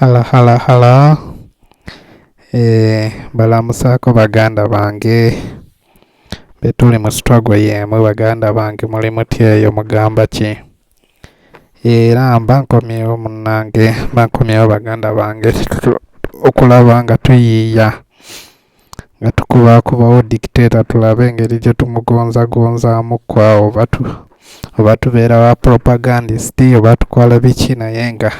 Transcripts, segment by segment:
Hello, hello, hello. Balamusaako baganda bange betuli mu struggle y'emu. Baganda bange, muli mutya eyo? Mugamba ki? Era mba nkomyewo munnange, mba nkomyewo baganda bange, okulaba nga tuyiiya, nga tukubaakubawo dictator, tulabe engeri gye tumugonzagonzaamuko awo, oba tubeera ba propagandist oba tukola biki, naye nga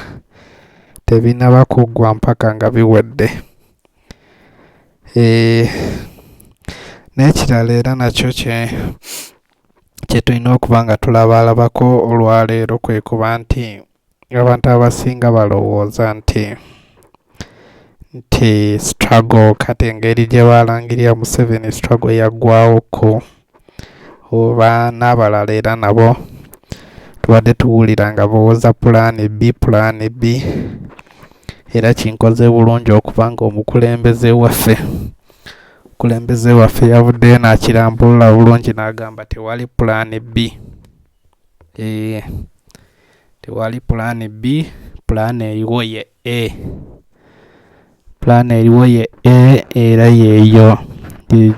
tebinnaba kuggwa mpaka nga biwedde. N'ekirala era nakyo kye tulina okuba nga tulabaalabako olwaleero kwe kuba nti abantu abasinga balowooza nti struggle kati engeri gye balangirira Museveni, struggle yaggwawoko, oba n'abalala era nabo tubadde tuwulira nga bawooza plan B, plan B. Era kinkoze bulungi okuba nga omukulembeze waffe yavuddeyo n'akirambulula bulungi n'agamba tewali plan B. Tewali plan B, plan eriwo ye A, plan eriwo ye A, era yeeyo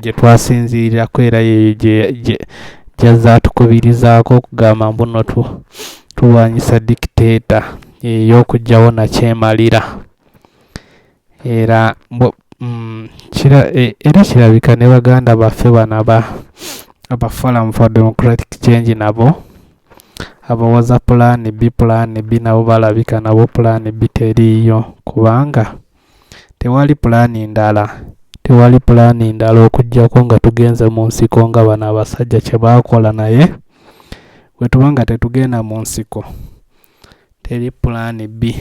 gye twasinziirirako, era yeeyo gye gyazze atukubirizaako okugamba mbu nno tulwanyisa dictator, ey'okuggyawo nakyemalira. Era era kirabika ne baganda baffe bano aba Forum for Democratic Change nabo abawoza plan B, plan B, nabo balabika nabo plan B teriiyo, kubanga tewali pulaani ndala, tewali pulaani ndala okuggyako nga tugenze mu nsiko nga bano abasajja kye baakola. Naye bwe tuba nga tetugenda mu nsiko, teri plan B.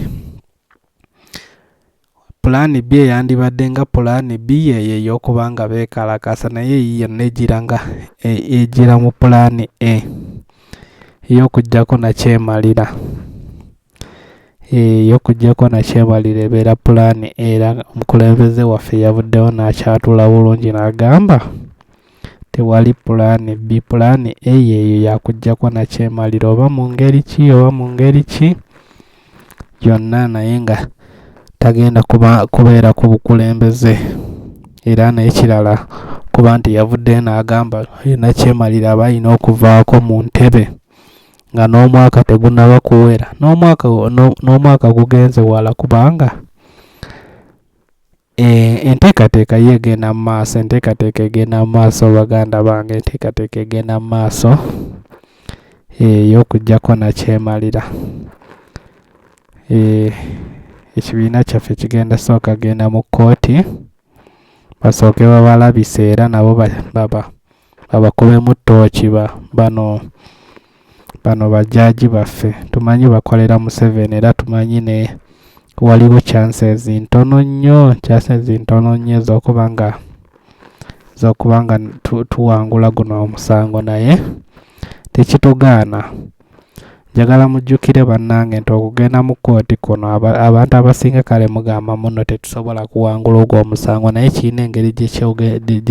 Plan B eyandibadde nga plan B yeeyo ey'okuba nga beekalakaasa, naye yonna egira nga egira mu plan A ey'okuggyako nakyemalira. Ey'okuggyako nakyemalira ebeera plan A, era omukulembeze waffe yavuddeyo n'akyatula bulungi n'agamba tewali plan B, plan A yeeyo yakuggyako nakyemalira, oba mu ngeri ki oba mu ngeri ki yonna, naye nga tagenda kuba kubeera ku bukulembeze. Era n'ekirala kuba nti yavuddeyo n'agamba nakyemalira aba alina okuvaako mu ntebe nga n'omwaka tegunnaba kuwera, n'omwaka gugenze wala, kubanga enteekateeka yo egenda mu maaso, enteekateeka egenda mu maaso baganda bange, enteekateeka egenda mu maaso ey'okuggyako nakyemalira. Ekibiina kyaffe kigenda sooka genda mu kkooti basooke babalabise, era nabo babakubemu ttooki. Bano bajjaaji baffe tumanyi bakolera Museveni, era tumanyi ne waliwo chances ntono nnyo, chances ntono nnyo ez'okuba nga tuwangula guno omusango, naye tekitugaana. Njagala mujjukire bannange nti okugenda mu kkooti kuno, abantu abasinga kale mugamba muno tetusobola kuwangula ogwo omusango, naye kirina engeri gye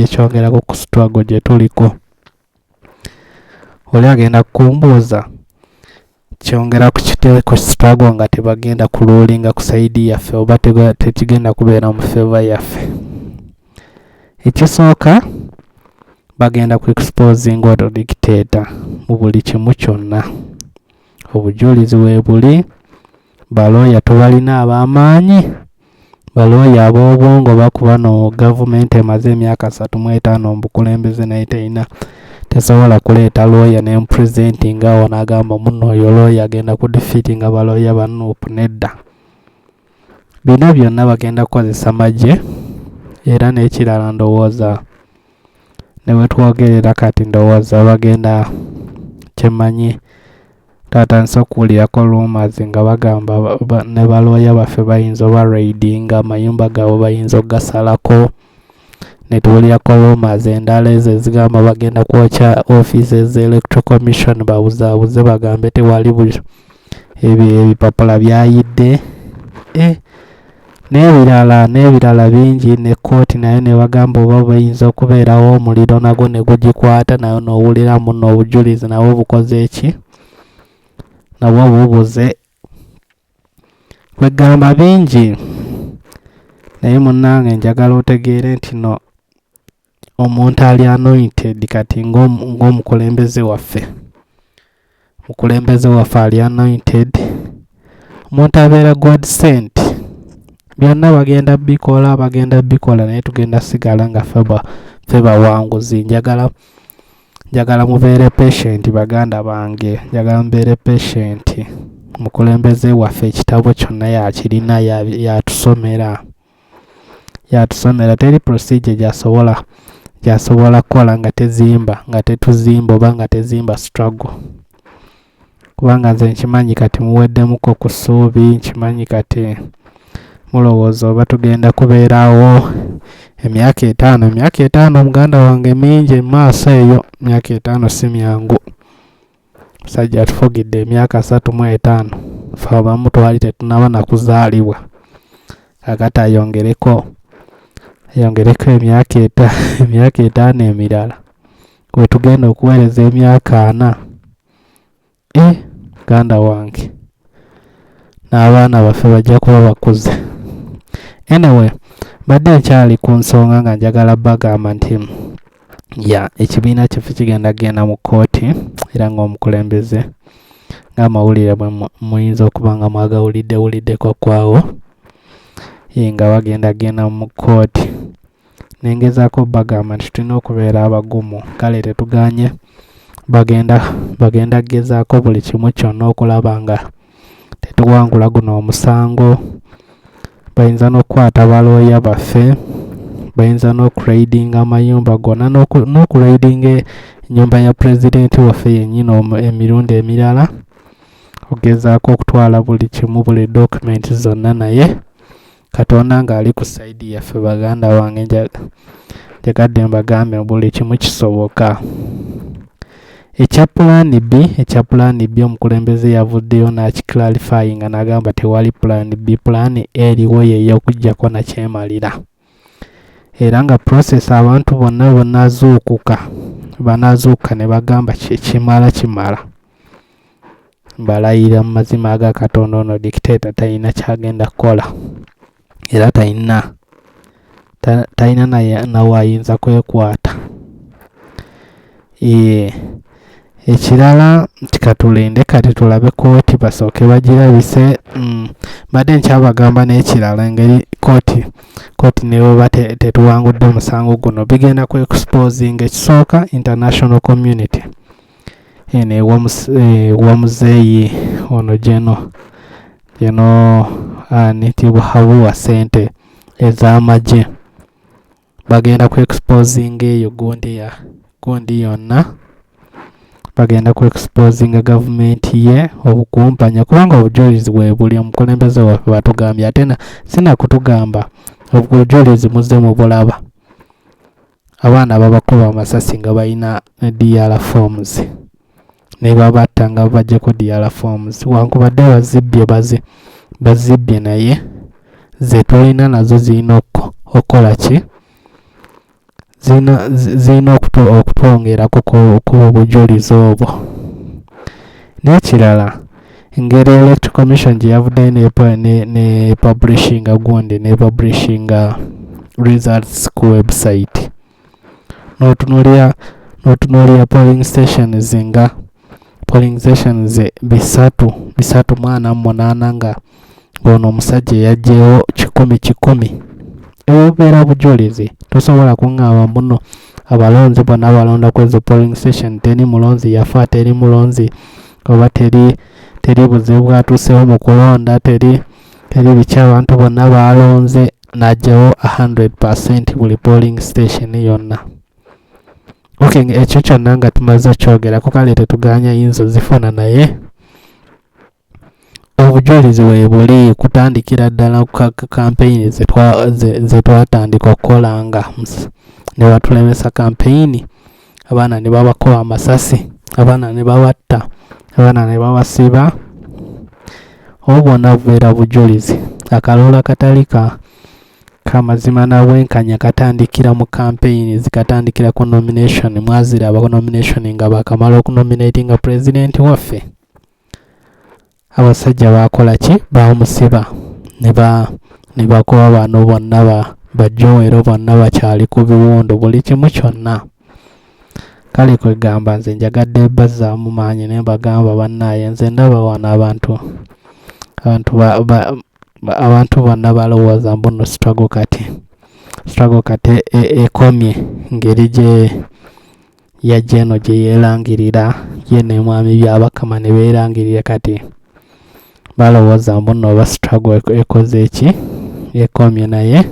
kyongerako ku struggle gye tuliko. Oli agenda kumbuuza kyongera ku struggle nga tebagenda kuluulinga ku side yaffe oba tekigenda kubeera mu favour yaffe. Ekisooka, bagenda ku exposing ono dictator mu buli kimu kyonna. Obujulizi weebuli, balooya tubalina ab'amaanyi, balooya ab'obwongo bakuba no gavumenti emaze emyaka 35 mu bukulembeze naye terina, tesobola kuleeta looya n'emupresentinga awo n'agamba munno oyo looya agenda ku defeatinga balooya ba NUP. Nedda, bino byonna bagenda kukozesa magye. Era n'ekirala, ndowooza ne bwe twogerera kati, ndowooza bagenda, kyemmanyi twatandise okuwulirako rumours nga bagamba ne balooya baffe bayinza oba raidinga amayumba gaabwe, bayinza okugasalako, ne tuwulirako rumours endala ezo ezigamba bagenda kwokya offices za Electoral Commission, babuzaabuze bagambe tewali ebipapula byayidde, n'ebirala bingi. Ne kkooti nayo ne bagamba oba bayinza okubeerawo omuliro nagwo ne gugikwata, nayo n'owulira muno obujulizi nabwo bukoze eki, nabwo bubuze. Kwegamba bingi, naye munnange njagala otegeere nti no omuntu ali anointed kati ng'omukulembeze waffe, mukulembeze waffe ali anointed, omuntu abeera God sent. Byonna bagenda bikola, bagenda bikola, naye tugenda sigala nga ffe bawanguzi. Njagala mubeere patient, baganda bange, njagala mubeere patient. Omukulembeze waffe ekitabo kyonna yakirina, yatusomera, yatusomera. Teri procedure gyasobola kukola nga tezimba, nga tetuzimba oba nga tezimba struggle, kubanga nze nkimanyi kati muweddemuko ku ssuubi. Nkimanyi kati mulowooza oba tugenda kubeerawo emyaka 5. Emyaka 5, muganda wange, mingi mu maaso eyo. Emyaka 5 si myangu. Musajja atufugidde emyaka 35, ffe abamu twali tetunnaba na kuzaalibwa. Kaakati ayongereko emyaka 5 emirala, we tugenda okuweereza emyaka 40. Muganda wange, n'abaana baffe bajja kuba bakuze. Anyway, mbadde nkyali ku nsonga nga njagala bagamba nti ya ekibiina kyaffe kigenda kugenda mu kkooti, era ng'omukulembeze, ng'amawulire bwe muyinza okuba nga mwagawulidde wuliddeko kwawo, nga bagenda kugenda mu kkooti. Nengezaako bagamba nti tulina okubeera abagumu. Kale tetuganye, bagenda kugezaako buli kimu kyonna okulaba nga tetuwangula guno omusango. Bayinza n'okukwata balooya baffe, bayinza n'okuraidinga amayumba gonna, n'okuraidinga ennyumba ya pulezidenti waffe yennyini emirundi emirala, okugezaako okutwala buli kimu, buli document zonna. Naye Katonda ng'ali ku side yaffe, baganda bange, njagadde mbagambe buli kimu kisoboka. Ekya plan B, ekya plan B, omukulembeze yavuddeyo n'akiclarifyinga n'agamba tewali plan B. Plan A eriwo y'ey'okuggyako nakyemalira, era nga process abantu bonna banaazuukuka, banaazuukuka ne bagamba kimala, kimala. Mbalayira mu mazima aga Katonda, ono dictator talina kyagenda kukola, era talina nawe ayinza kwekwata. Ekirala nti katulinde kati tulabe kooti basooke bagirabise. Mbadde nkyabagamba n'ekirala, engeri kooti ne bweba tetuwangudde omusango guno, bigenda ku exposing ekisooka international community eno ewa muzeeyi ono geno ani Tibuhaburwa ssente ez'amagye. Bagenda ku exposing eyo gundi ya gundi yonna, bagenda ku exposinga gavumenti ye obukumpanya, kubanga obujulizi bwe buli omukulembeze waffe batugambye, ate sinakutugamba obujulizi muzze mubulaba. Abaana babakuba amasasi nga balina DR forms, ne babatta nga babaggyeko DR forms, wankubadde bazibbye, bazibbye, naye ze tulina nazo zirina okukola ki? Zirina okutwongerako ku bujulizi obwo. N'ekirala, engeri Electoral Commission gye yavuddeyo ne publishinga gundi, ne publishinga results ku website, n'otunuulira polling stations, nga polling stations 348, nga ono omusajja yaggyewo 100 100. Ebwo bubeera bujulizi. Tosobola kuŋŋamba muno abalonzi bonna balonda ku ezo polling station teri mulonzi yafa, teri mulonzi oba teri buzibu bwatuusewo mu kulonda, teri biki, abantu bonna balonze n'aggyawo 100% buli polling station yonna. Okay, ekyo kyonna nga tumaze okyogerako, kale tetuganya yinza ozifuna, naye obujulizi weebuli kutandikira ddala ku campaign ze twatandika okukola, nga ne batulemesa campaign, abaana ne babakuba amasasi, abaana ne babatta, abaana ne babasiba. Obwo bwonna bubeera bujulizi. Akalulu akatali kamazima na bwenkanya katandikira mu campaigns, katandikira ku nomination. Mwaziraba nomination nga bakamala okunominatinga president waffe, abasajja bakola ki? Bamusiba. Ne bakuba bano bonna ba Joel bonna bakyali ku biwundu buli kimu kyonna. Kale kwegamba nze njagadde bazzaamu maanyi ne mbagamba bannaaye nze ndaba wano abantu bonna balowooza mbu nno struggle kati ekomye ngeri gye yajja eno gye yeerangirira ye ne mwami Byabakama ne beerangirira. Kati balowooza mbu nno oba struggle ekoze eki, ekomye, naye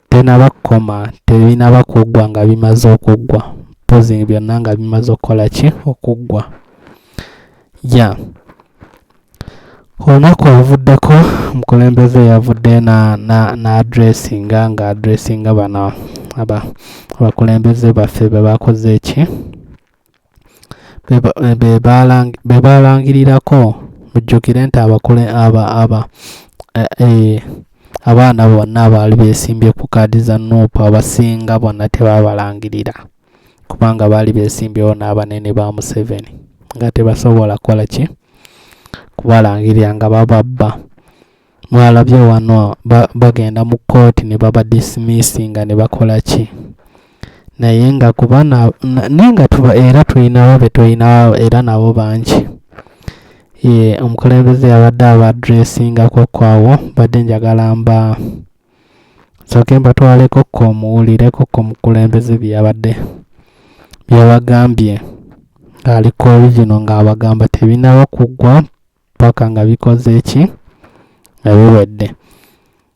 tenaba kukoma, tebinaba kuggwa nga bimaze okuggwa, mpozi byonna nga bimaze okukola ki, okuggwa. Ya olunaku oluvuddeko omukulembeze yavudde na addressinga nga addressinga bano abakulembeze baffe be bakoze eki, be balangirirako. Mujjukire nti abakule aba aba eh, abaana bonna abaali beesimbye ku kaadi za NUP abasinga bonna tebabalangirira kubanga baali beesimbyewo n'abanene ba Museveni nga tebasobola kukola ki, kubalangirira nga bababba. Mwalabye wano bagenda mu kkooti ne babadismissinga ne bakola ki, naye nga kuba naye nga tuba era tulinawo be tulinawo era nabo bangi. Ye omukulembeze yabadde aba addressingako kwawo. Badde njagala mba nsooke mbatwaleko ko muwulireko ko omukulembeze bye yabadde byabagambye ng'aliko original, ng'abagamba tebinaba kuggwa paka nga bikoze ki, nga biwedde.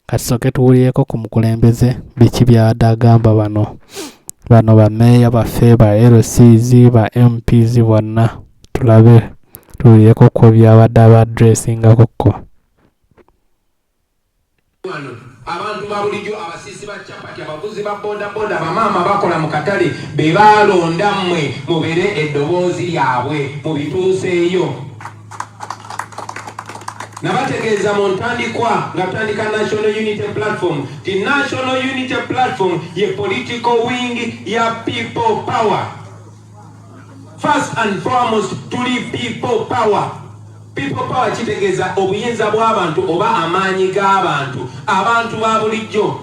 Kati sooke tuwulireko ku mukulembeze biki byabadde agamba bano bameeya baffe, ba LCs, ba MPs bonna, tulabe tuwulireko ko byabadde aba addressingako ko. Wano abantu ba bulijjo, abasiisi ba capati, abavuzi ba bodaboda, bamaama bakola mu katale, be baalonda mmwe mubeere eddoboozi lyabwe mubituuseeyo. Nabategeeza mu ntandikwa nga tutandika National Unity Platform ti National Unity Platform ye political wing ya People Power. First and foremost tuli People Power. People Power kitegeeza obuyinza bw'abantu oba amaanyi g'abantu, abantu ba bulijjo.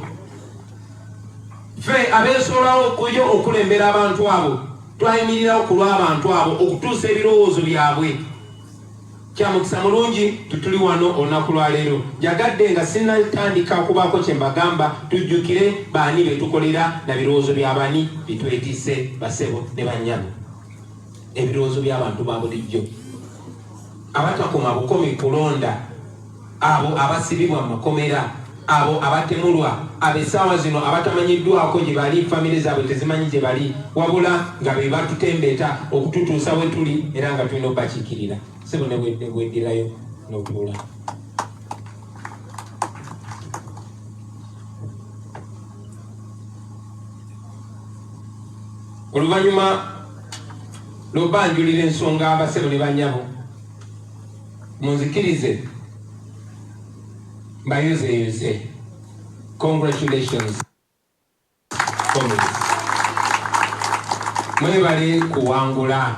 Ffe abeesolawo kuyo okulembera abantu abo, twayimirirawo ku lw'abantu abo okutuusa ebirowoozo byabwe. Kyamukisa mulungi tutuli wano olunaku lwaleero. Njagadde nga sinnatandika kubaako kye mbagamba, tujjukire baani be tukolera na birowoozo by'abani bitwetisse. Basebo ne bannyabo, ebirowoozo by'abantu ba bulijjo abatakoma bukomi kulonda, abo abasibibwa mu makomera, abo abatemulwa, ab'essaawa zino abatamanyiddwako gye bali, famire zaabwe tezimanyi gye bali, wabula nga be batutembeeta okututuusa we tuli era nga tulina obbakiikirira. Sebo ne bweddirayo n'otuula. Oluvannyuma lw'obbanjulira ensonga, abasebo ne bannyabo, munzikirize mbayozeeyoze. Congratulations comrades, mwebale kuwangula.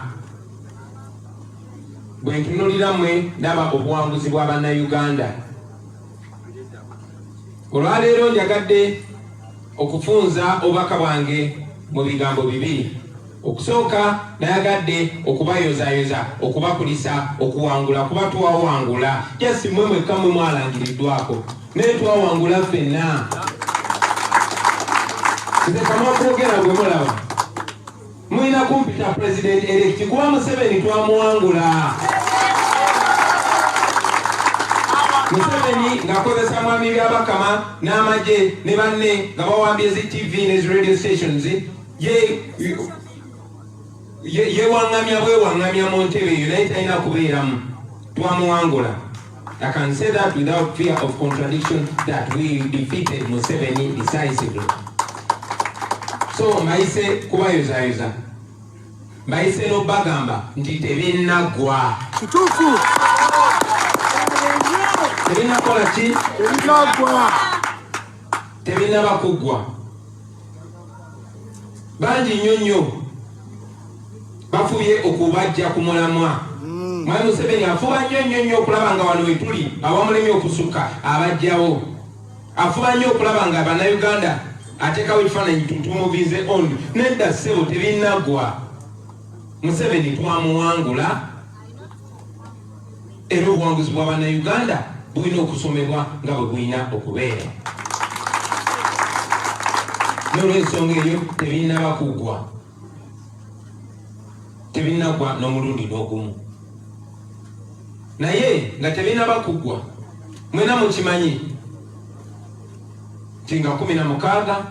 Bwe ntunulira mmwe ndaba obuwanguzi bwa Bannayuganda. Olwaleero njagadde okufunza obubaka bwange mu bigambo bibiri. Okusooka nayagadde okubayozayoza, okubakulisa okuwangula, kuba twawangula. Just mmwe mwekka mwe mwalangiriddwako, naye twawangula ffenna. Nze kamwakwogera gwe mulaba mulina kumpita president elect kuba Museveni twamuwangula. Museveni ng'akozesa mwami Byabakama n'amagye ne banne nga bawambye zi TV ne zi radio stations, yewaŋŋamya bwewaŋŋamya mu ntebe eyo, naye talina kubeeramu. Twamuwangula. I can say that without fear of contradiction that we defeated Museveni decisively. So mbayise kubayozayoza, mbayise n'obagamba nti tebinnaggwa. Kituufu. Tebinnakola ki? Tebinaggwa. Tebinnaba kuggwa. Bangi nnyo nnyo bafubye okubajja ku mulamwa. Mwami Museveni afuba nnyo nnyo nnyo okulaba nga wano wetuli awamulemye okusukka abajjawo. Afuba nnyo okulaba nga Bannayuganda ateekawo ekifaananyi tutumuvinze on. Nedda ssebo, tebinnaggwa. Museveni twamuwangula, era obuwanguzi bwa Bannayuganda bulina okusomebwa nga bwe bulina okubeera. N'olwensonga eyo tebinnaba kuggwa, tebinnaggwa n'omulundi n'ogumu. Naye nga tebinnaba kuggwa, mwena mukimanyi nti nga 16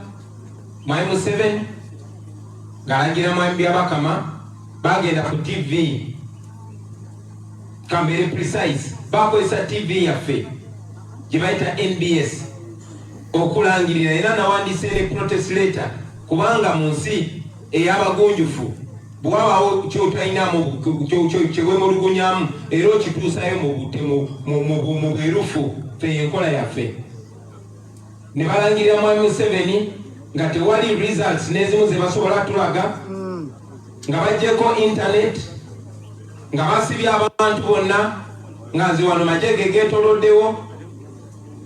Mwami Museveni ng'alagira Mwami Byabakama bagenda ku TV, kambeere precise, bakozesa TV yaffe gye bayita NBS okulangirira, era nawandiise ne protest letter, kubanga mu nsi ey'abagunjufu bwewabaawo kyotalinamu kyewemulugunyamu era okituusayo mu bwerufu. Fe enkola yaffe ne balangirira Mwami Museveni nga tewali results n'ezimu ze basobola tulaga, nga baggyeko internet, nga basibye abantu bonna, nga nze wano magye ge geetoloddewo.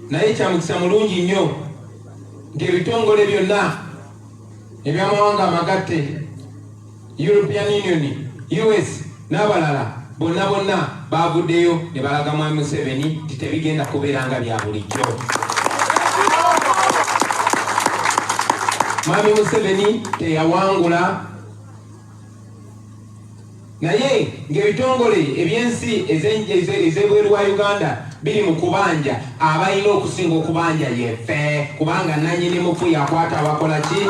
Naye kyamukisa mulungi nnyo nti ebitongole byonna ebyamawanga amagatte, European Union, US n'abalala bonna bonna bavuddeyo ne balaga Mwami Museveni nti tebigenda kubeera nga bya bulijjo. Mwami Museveni teyawangula, naye ng'ebitongole ebyensi ez'ebweru wa Uganda biri mu kubanja, abalina okusinga okubanja yeffe, kubanga nanyini mufu yakwata abakola ki.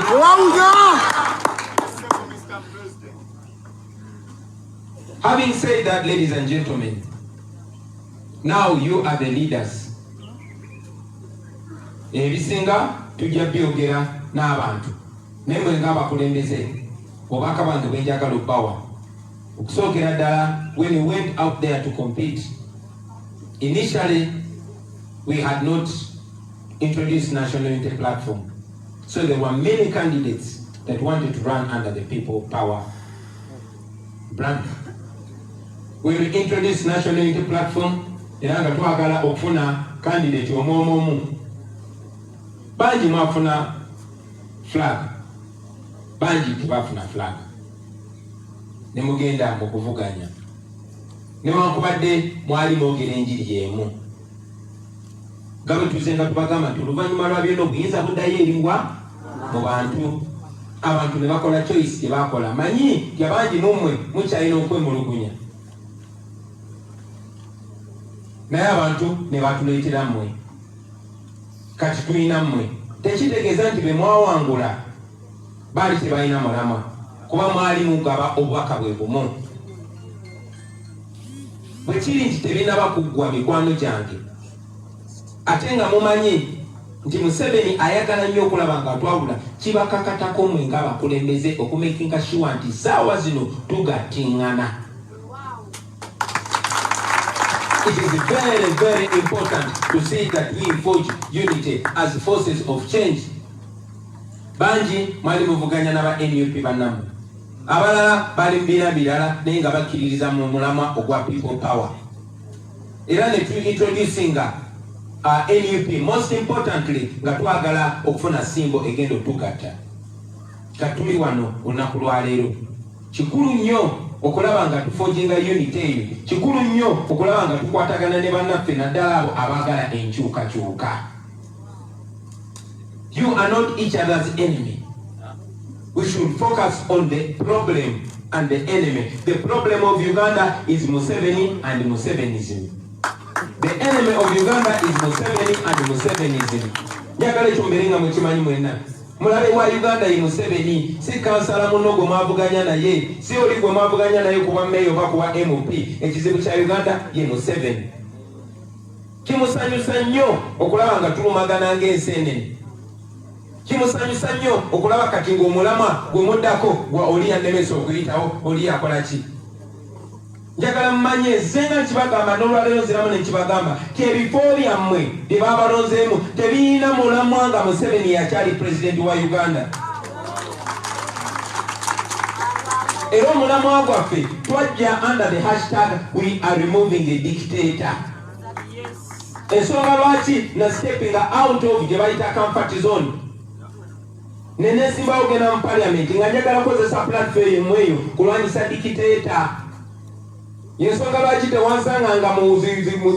Having said that, ladies and gentlemen, now you are the leaders. Ebisinga tujja byogera n'abantu, naye mwe ng'abakulembeze, obubaka bwange bwenjagala obbawa okusookera ddala, when we went out there to compete, initially we had not introduced National Unity Platform, so there were many candidates that wanted to run under the People Power brand. When we introduced National Unity Platform, era nga twagala okufuna candidate omu omu omu, bangi mwafuna flag, bangi tebafuna flag, ne mugenda mu kuvuganya newankubadde mwali mwogera enjiri y'emu, nga bwe tuze nga tubagamba nti oluvannyuma lwa byonna obuyinza buddayo eriwa mu bantu. Abantu ne bakola choice gye bakola. Manyi nti abangi mummwe mukyalina okwemulugunya, naye abantu ne batuleetera mmwe. Kati tulina mmwe. Tekitegeeza nti be mwawangula baali tebalina mulamwa, kuba mwali mugaba obubaka bwe bumu. Bwe kiri nti tebinaba kuggwa, mikwano gyange, ate nga mumanyi nti Museveni ayagala nnyo okulaba nga atwawula, kibakakatako mwe ng'abakulembeze okumakinga sure nti saawa zino tugattiŋŋana. It is very, very important to see that we forge unity as forces of change. Bangi mwali muvuganya n'aba NUP bannammwe, abalala bali mu biina birala, naye nga bakkiririza mu mulamwa ogwa People Power, era ne tu introducinga NUP, most importantly nga twagala okufuna symbol egenda otugatta. Katuli wano olunaku lwaleero, kikulu nnyo okulaba nga tuforginga unity eyo. Kikulu nnyo okulaba nga tukwatagana ne bannaffe, naddala abo abaagala enkyukakyuka. You are not each other's enemy. We should focus on the problem and the enemy. The problem of Uganda is Museveni and Musevenism. The enemy of Uganda is Museveni and Musevenism. Njagala ekyo mbeere nga mukimanyi mwenna. Mulabe wa Uganda ye Museveni, si kansala muno gwe mwavuganya naye, si oli gwe mwavuganya naye kuba meeya oba kuba MP. Ekizibu kya Uganda ye Museveni. Kimusanyusa nnyo okulaba nga tulumagana ng'enseenene. Kimusanyusa nnyo okulaba kati ng'omulamwa gwe muddako gwa oli yannemesa okuyitawo, oli yakola ki. Njagala mumanye, nze nga nkibagamba n'olwaleero nziramu ne nkibagamba ti ebifo byammwe bye babalonzeemu tebirina mulamwa nga Museveni yakyali pulezidenti wa Uganda. Era omulamwa gwaffe twajja under the hashtag we are removing a dictator. Ensonga lwaki na stepping out of gye bayita comfort zone nenesimbawo genda mu parliament nga njagala kukozesa platform emu eyo kulwanyisa dictator. Yensonga lwaki tewansanganga mu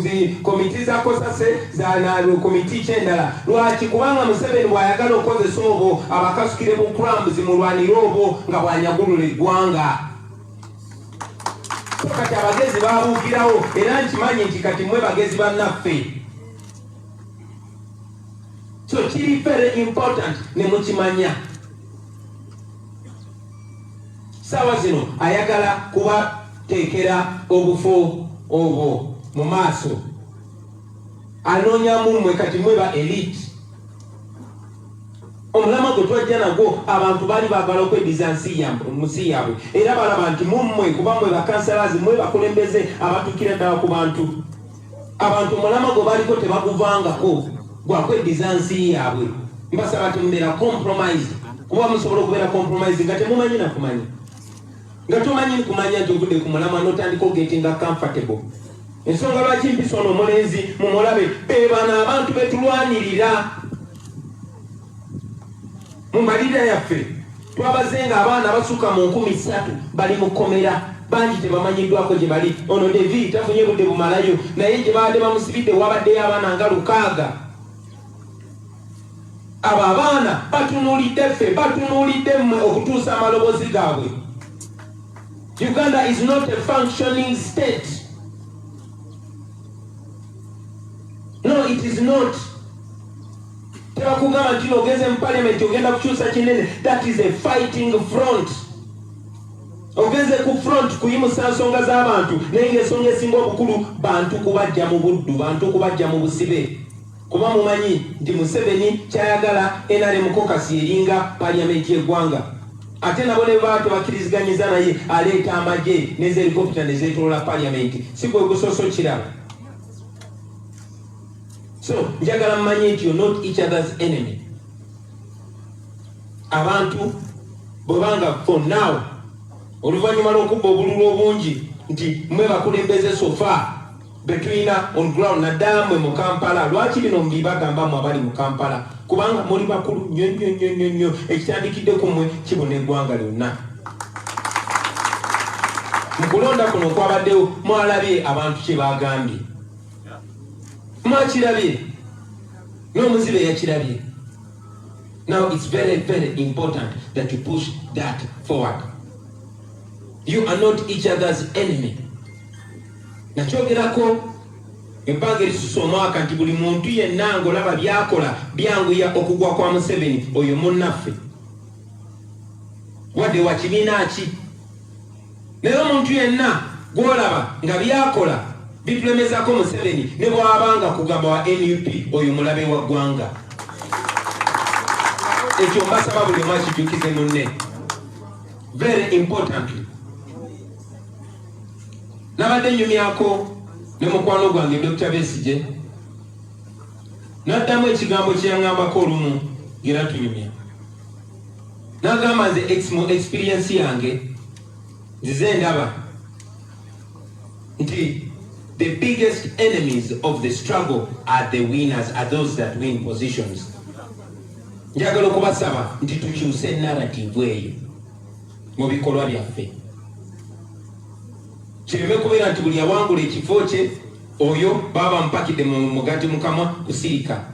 zi komiti za kosase komiti kyendala. Lwaki? Kubanga Museveni bw'ayagala okukozesa obwo abakasukire bu crumbs mulwanire obwo nga bw'anyagulula eggwanga. So kati abagezi babuukirawo, era nkimanyi nti kati mmwe bagezi bannaffe. So kiri very important ne mukimanya. Saawa zino ayagala kubateekera obufo obwo mu maaso, anoonyamu mmwe kati mmwe ba elite. Omulama gwe twajja nagwo, abantu baali baagala okweddiza nsi yaabwe, era balaba nti mummwe, kuba mmwe bakansalazi, mmwe bakulembeze abatuukira ddala ku bantu. Abantu omulama gwe baliko tebaguvangako gwakweddiza nsi yaabwe. Mbasaba temubeera compromise, kuba musobola okubeera compromise nga temumanyi nakumanya, nga tomanyi kumanya nti ovudde ku mulamwa n'otandika ogetinga comfortable. Ensonga lwaki mpisa ono omulenzi mumulabe, be bano abantu betulwanirira mu mbalirira yaffe. Twabaze nga abaana basukka mu 3000 bali mu kkomera, bangi tebamanyiddwako gye bali. Ono Devi tafunye budde bumalayo, naye gye babadde bamusibidde wabaddeyo abaana nga 600. Abo abaana batunuulidde ffe, batunuulidde mmwe okutuusa amaloboozi gaabwe. Uganda is not a functioning state. No, it is not. Tebakugamba nti ogenze mu parliament ogenda kukyusa kinene. That is a fighting front. Ogenze ku front kuyimusa nsonga z'abantu, naye ng'ensonga esinga obukulu bantu kubajja mu buddu, bantu kubajja mu busibe. Kuba mumanyi nti Museveni kyayagala NRM caucus eringa parliament y'eggwanga, ate nabo ne baba tebakkiriziganyiza naye aleeta amagye n'ezi helicopter ne zeetoloola parliament. Si gwe gusoose okiraba. So njagala mumanye nti you're not each other's enemy. Abantu bwebanga for now, oluvannyuma lw'okubba obululu obungi, nti mwe bakulembeze so far betulina on ground, naddala mmwe mu Kampala. Lwaki bino mbibagamba mmwe abali mu Kampala? Kubanga muli bakulu nnyo nnyo nnyo nnyo nnyo. Ekitandikidde ku mmwe kibuna eggwanga lyonna. Mu kulonda kuno okwabaddewo mwalabye abantu kye bagambye, mwakirabye, n'omuzibe yakirabye. Now it's very very important that you push that forward. You are not each other's enemy. Nakyogerako ebbanga erisusa omwaka nti buli muntu yenna ng'olaba byakola byanguya okugwa kwa Museveni, oyo munnaffe, wadde wa kibiina ki. Naye omuntu yenna gw'olaba nga byakola bitulemezako Museveni, ne bw'abanga kugamba wa NUP, oyo mulabe wa ggwanga. Ekyo mbasaba buli omu akijjukize munne. Very importantly, nabadde nyumyako ne mukwano gwange Dr. Besigye, naddamu ekigambo kye yaŋŋambako olumu ngera tunyumya, n'agamba, nze mu experience yange nzize ndaba nti the biggest enemies of the struggle are the winners, are those that win positions. Njagala okubasaba nti tukyuse narrative eyo mu bikolwa byaffe, kireme kubeera nti buli awangula ekifo kye oyo baba bamupakidde mu mugati mukamwa kusirika.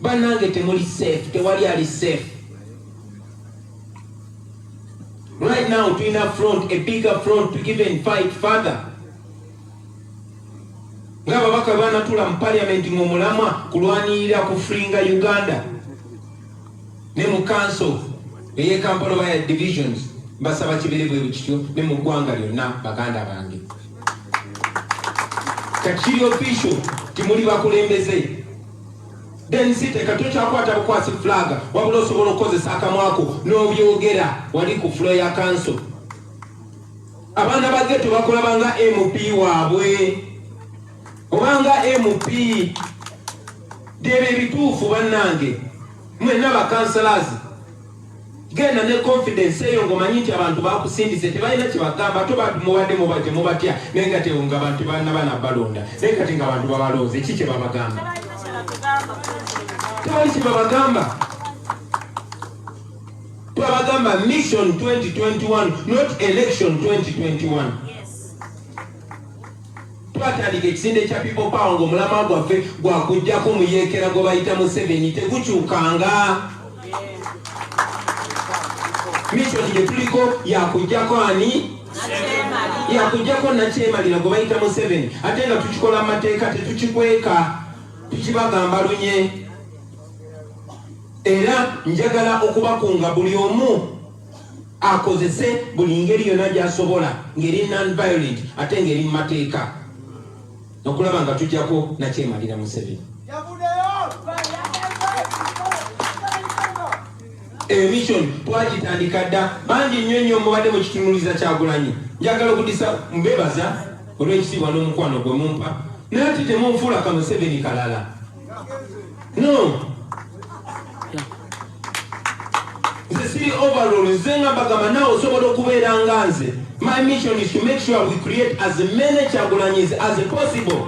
Bannange, temuli safe, tewali ali safe right now. Tulina front, a bigger front to even fight further. Ng'ababaka banatula mu parliament ng'omulamwa kulwanirira kufreeinga Uganda, ne mu council ey'e Kampala oba ya divisions, mbasaba kibere bwe kityo ne mu ggwanga lyonna. Baganda bange, kati kiri official timuli bakulembeze. Then si teka tokyakwata bukwasi flag, wabula osobola okukozesa akamwako n'obyogera wali ku floor ya council. Abaana ba ghetto bakola banga MP waabwe obanga MP byebyo ebituufu. Bannange, mwenna bakansalazi, Genda ne confidence eyo ng'omanyi nti abantu bakusindise, tebalina kye bagamba, ate mubadde muba temubatya, naye nga nga abantu tebannaba nabalonda, naye kati nga abantu babalonze, ki kye babagamba? Tewali kye babagamba. Twabagamba mission 2021, not election 2021. Twatandika ekisinde kya People Power ng'omulamwa gwaffe gwakuggyako muyeekera gwe bayita Museveni, tegukyukanga. Mission gye tuliko yakuggyako ani? Yakuggyako nakyemalira gwe bayita Museveni, ate nga tukikola mu mateeka, tetukikweka, tukibagamba lunye. Era njagala okubakunga buli omu akozese buli ngeri yonna gy'asobola, ng'eri non-violent ate ng'eri mu mateeka, okulaba nga tujjako nakyemalira Museveni. Emission twagitandika dda. Bangi nnyo nnyo mubadde mukitunuliza Kyagulanyi. Njagala okudisa mbebaza olw'ekitiibwa n'omukwano gwe mumpa, naye ate temunfuula ka Museveni kalala. No, nze siri overall. Nze nga mbagamba, naawe osobola okubeera nga nze. My mission is to make sure we create as many Kyagulanyis as possible.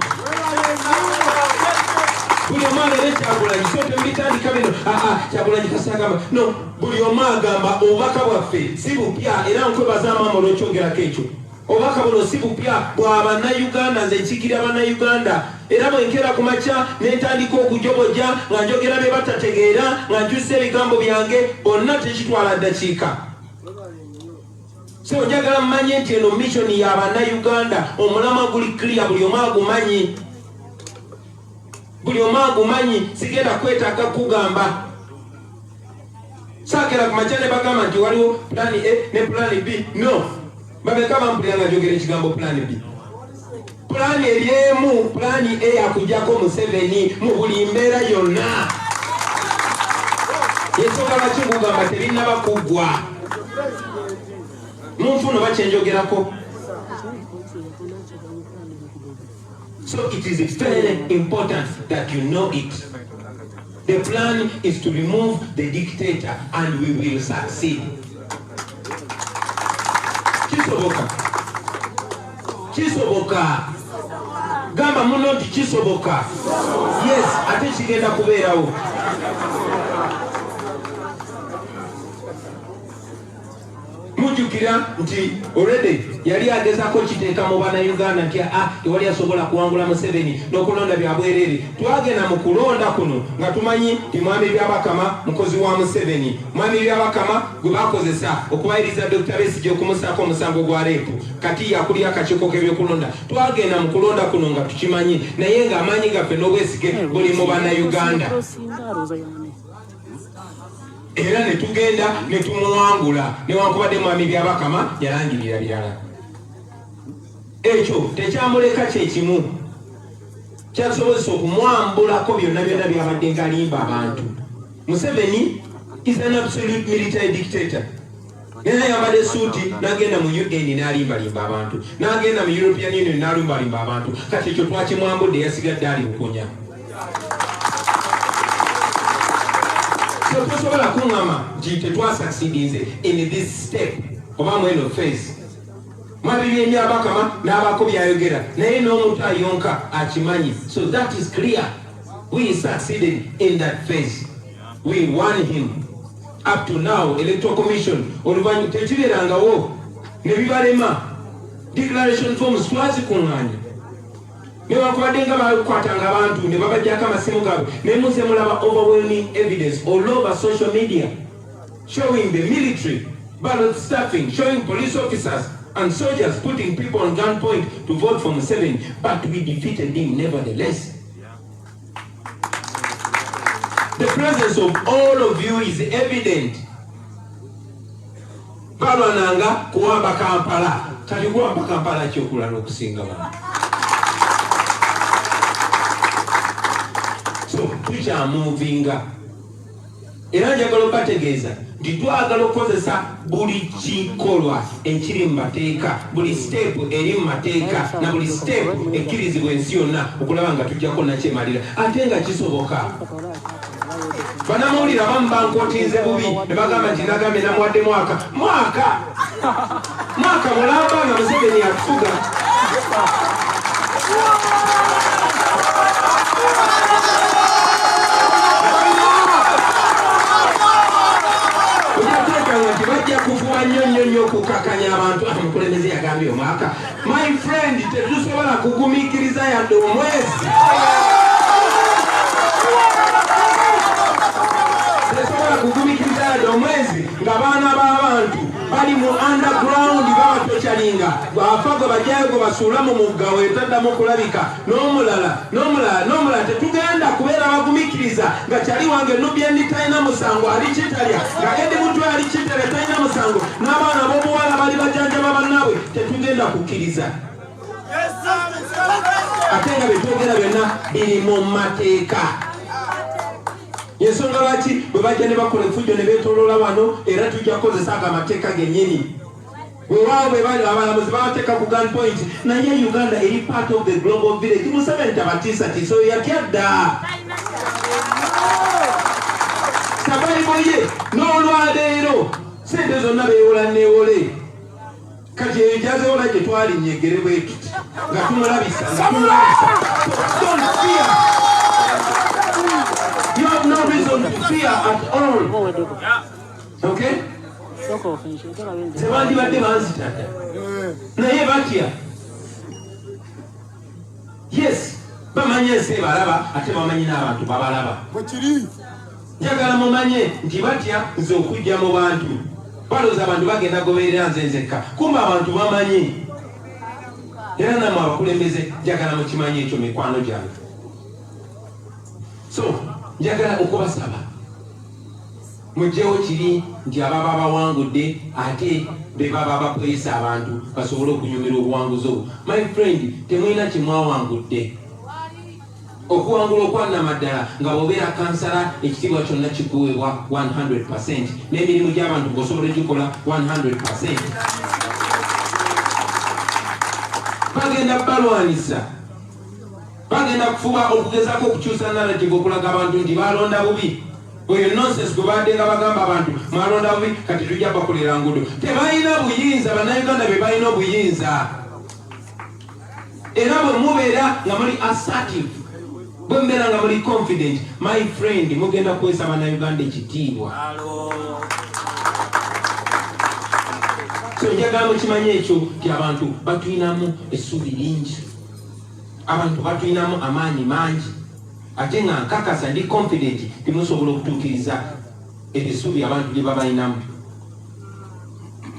Buli omu abeere Kyagulanyi. So temubitandika bino, aa Kyagulanyi kasagamba no. Buli omu agamba obubaka bwaffe si bupya, era nkwebaza maama olwekyogerako ekyo. Obubaka buno si bupya, bwa Bannayuganda. Nze nkiikirira Bannayuganda, era bwe nkeera ku makya ne ntandika okujoboja nga njogera bye batategeera, nga nkyusa ebigambo byange, bonna tekitwala ddakiika. So njagala mmanye nti eno mission ya Bannayuganda. Omulamwa guli clear, buli omu agumanyi, buli omu agumanyi. Sigenda kwetaaga kugamba. Saakera ku makya ne bagamba nti waliwo plan A ne plan B. No, babeka bampulira nga njogera ekigambo plan B. Pulaani eri emu, pulaani A yakujjako Museveni mu buli mbeera yonna. Ensonga lwaki nkugamba tebinnaba kuggwa, munfuno bakyenjogerako. So it is very important that you know it. The plan is to remove the dictator and we will succeed. Kisoboka, kisoboka. Gamba muno nti kisoboka. Yes, ate kigenda kubeerawo. Mujjukira nti already yali agezaako kiteeka mu Bannayuganda nti a tewali asobola kuwangula Museveni n'okulonda bya bwereere. Twagenda mu kulonda kuno nga tumanyi nti Mwami Byabakama mukozi wa Museveni. Mwami Byabakama gwe bakozesa okubayiriza Dr Besigye okumusaako omusango gwa rape, kati yakulira akakiiko k'ebyokulonda. Twagenda mu kulonda kuno nga tukimanyi, naye ng'amaanyi gaffe n'obwesige buli mu Bannayuganda, era ne tugenda ne tumuwangula, newankubadde Mwami Byabakama yalangirira birala. Ekyo tekyamuleka, kyekimu kyasobozesa okumwambulako byonna byonna byabadde ngalimba abantu. Museveni is an absolute military dictator, naye ayambadde suuti n'agenda mu UN n'alimbalimba abantu, n'agenda mu European Union n'alimbalimba abantu. Kati ekyo twakimwambudde, yasigadde ali bukunya. So tosobola kuŋŋama nti tetwasucceedinze in this step oba mweno phase. Mwabiri Byabakama n'abaako byayogera, naye n'omuntu ayonka akimanyi. So that is clear, we succeeded in that phase, we won him. Up to now, Electoral Commission oluvannyuma tekibeerangawo ne bibalema. Declaration forms twazikuŋŋaanya, newankubadde nga bakwatanga abantu ne babajjako amasimu gaabwe, naye muze mulaba overwhelming evidence all over social media showing the military ballot stuffing, showing police officers and soldiers putting people on gunpoint to vote for Museveni, but we defeated him nevertheless. The presence of all of you is evident. Balwananga kuwamba Kampala, kati kuwamba Kampala kyokulala okusinga bano. So tukyamuvinga. Era njagala okubategeeza nti twagala okukozesa buli kikolwa ekiri mu mateeka, buli siteepu eri mu mateeka, na buli siteepu ekkirizibwa ensi yonna okulaba nga tujjako nakyemalira, ate nga kisoboka. Banamawulire abamu bankotinze bubi ne bagamba nti nagambye namuwadde mwaka mwaka mwaka mulamba nga Museveni atufuga. Bajja kufuba nnyo nnyo nnyo okukakanya abantu. Omukulembeze yagambye omwaka. My friend, tetusobola kugumiikiriza yadde omwezi. Tetusobola kugumiikiriza yadde omwezi ng'abaana b'abantu bali mu underground babatokyalinga, bw'afa gwe bajjayo gwe basuula mu mugga wetaddamu kulabika, n'omulala n'omulala n'omulala. Tetugenda kubeera bagumiikiriza nga kyali wange Nubian talina musango ali Kitalya, nga Eddie Mutwe ali Kitalya talina musango, n'abaana b'obuwala bali bajanjaba bannaabwe. Tetugenda kukkiriza, ate nga byetwogera byonna biri mu mateeka. Ensonga lwaki bwe bajja ne bakola effujjo ne beetoloola wano, era tujja kukozesa ago amateeka gennyini. Weewaawo bwe bali abalamuzi babateeka ku gun point, naye Uganda eri part of the global village. Museveni tabatiisatiisa, oyo yatya dda survival ye. N'olwaleero sente zonna beewola neewole, kati eyo gyazewola gye twalinyegere bwe tuti nga tumulabisa nga tumulabisa. Don't fear, you have no reason to fear at all, okay? Tebandibadde banzitadda, naye batya. Yes, bamanyi ensi ebalaba, ate bamanyi n'abantu babalaba. Njagala mumanye nti batya nze okujja mu bantu. Balowooza abantu bagenda goberera nze nzekka, kumba abantu bamanyi. Era namwe abakulembeze njagala mukimanyi ekyo, mikwano gyange. So njagala okubasaba mugyewo kiri nti ababa bawangudde ate be baba bakwesa abantu basobole okunyumirwa obuwanguzi obwo. My friend, temulina kyemwawangudde. Okuwangula okwannamaddala nga bw'obeera kansala, ekitiibwa kyonna kikuweebwa 100, n'emirimu gy'abantu ng'osobola ogikola 100. Bagenda balwanisa, bagenda kufuba okugezaako okukyusa narrative okulaga abantu nti balonda bubi. Oyo nonsense gwe badde nga bagamba abantu mwalonda bubi, kati tujja bakolera ngudo. Tebalina buyinza, Bannayuganda be balina obuyinza. Era bwe mubeera nga muli assertive, bwe mubeera nga muli confident, my friend, mugenda kuweesa Bannayuganda ekitiibwa. So njagala mukimanye ekyo nti abantu batulinamu essuubi lingi, abantu batulinamu amaanyi mangi, ate nga nkakasa, ndi confident timusobola okutuukiriza ebisuubi abantu bye babalinamu.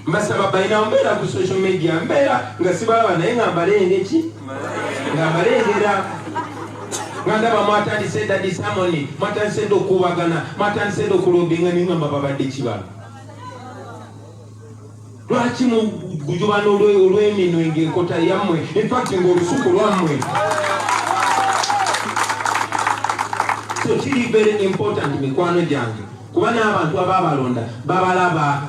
Mbasaba balina mbeera ku social media, mbeera nga sibalaba, naye nga mbalenge ki, nga mbalengera, nga ndaba mwatandise dda disharmony, mwatandise dda okubagana, mwatandise dda okulobinga, ningamba babadde kibalo. Lwaki mugujubana olw'eminwe ng'enkota yammwe, infact ng'olusuku lwammwe? So kiri very important, mikwano gyange, kuba n'abantu ababalonda babalaba.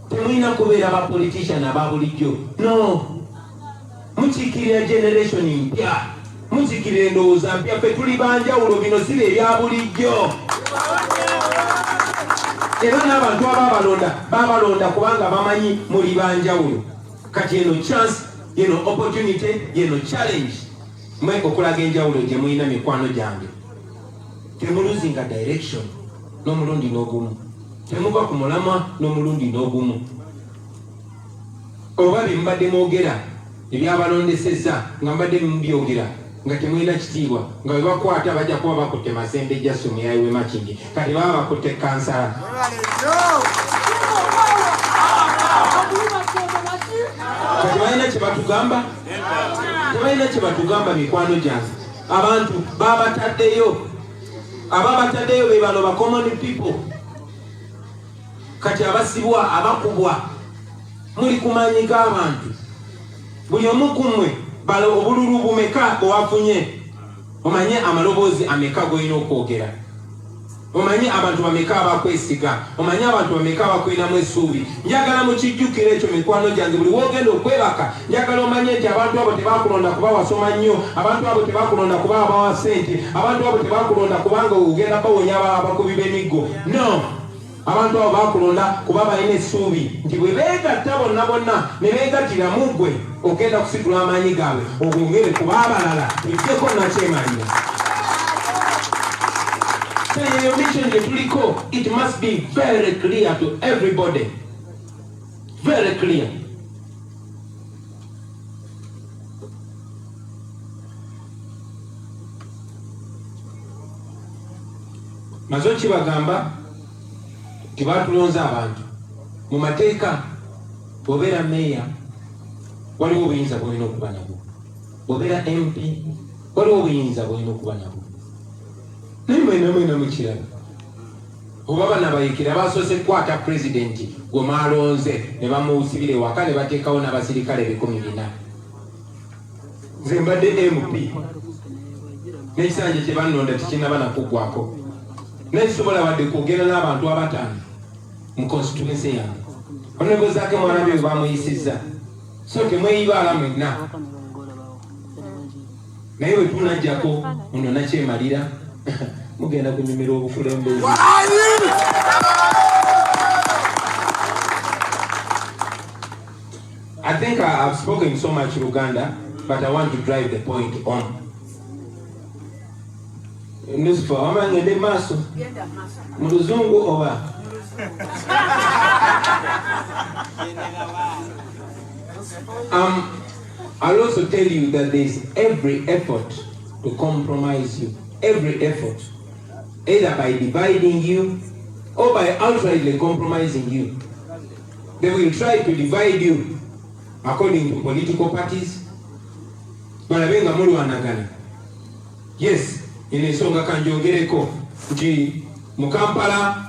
Temulina kubeera ba politician aba bulijjo, no. Mukiikirira generation mpya, mukiikirira endowooza mpya. Ffe tuli banjawulo, bino si bye bya bulijjo. Era n'abantu ababalonda babalonda kubanga bamanyi muli banjawulo. Kati eno chance, yeno opportunity, yeno challenge mwe okulaga enjawulo gye mulina. Mikwano gyange, temuluzinga direction n'omulundi n'ogumu, temuva ku mulamwa n'omulundi n'ogumu. Oba bye mubadde mwogera ebyabalondesezza nga mbadde mubyogera nga temulina kitiibwa, nga bwe bakwata bajja kuba bakutte Masembe Jason yayiwe Makindye, kati baba bakutte kansala. Kati balina kye batugamba? Tebalina kye batugamba, mikwano gyange. Abantu babataddeyo, ababataddeyo be bano ba common people. Kati abasibwa, abakubwa, muli ku maanyi g'abantu. Buli omu ku mmwe bala obululu bumeka bwewafunye, omanye amaloboozi ameka g'olina okwogera. Omanyi abantu bameka abakwesiga, omanyi abantu bameka abakulinamu essuubi. Njagala mukijjukire ekyo mikwano gyange, buli w'ogenda okwebaka njagala omanye nti abantu abo tebakulonda kuba wasoma nnyo, abantu abo tebakulonda kuba abawa ssente, abantu abo tebakulonda kubanga ogenda bawonya abakubi b'emiggo. No, abantu abo bakulonda kuba balina essuubi nti bwe beegatta bonna bonna ne beegattira mu ggwe ogenda kusitula amaanyi gaabwe ogongere kuba abalala tujjeko nakyemalira. So eyo mission gye tuliko, it must be very clear to everybody, very clear. Maze okibagamba nti batulonze abantu mu mateeka. Bw'obeera meeya waliwo obuyinza bw'olina okuba nabwo, bw'obeera MP waliwo obuyinza bw'olina okuba nabwo, naye mwena mwena mukiraba oba banabayikira basoose kukwata pulezidenti gwe mwalonze ne bamusibira ewaka ne bateekawo n'abasirikale 4,000. Nze mbadde MP n'ekisanja kye bannonda tekinnaba nakuggwako, naye sisobola wadde kwogera n'abantu abataano mu constituency yange. Honorable Zaake mwalabye bwe bamuyisizza, so temweyibaala mwenna, naye bwe tunajjako ono nakyemalira mugenda kunyumirwa obukulembeze. I think I've spoken so much Luganda, but I want to drive the point on. Nusifa, wama ngende maaso mu luzungu oba? I'll also tell you that there's every effort to compromise you. Every effort. Either by dividing you or by outrightly compromising you. They will try to divide you according to political parties. Balabe nga mulwanagana. Yes, eno ensonga kanjogereko nti mu Kampala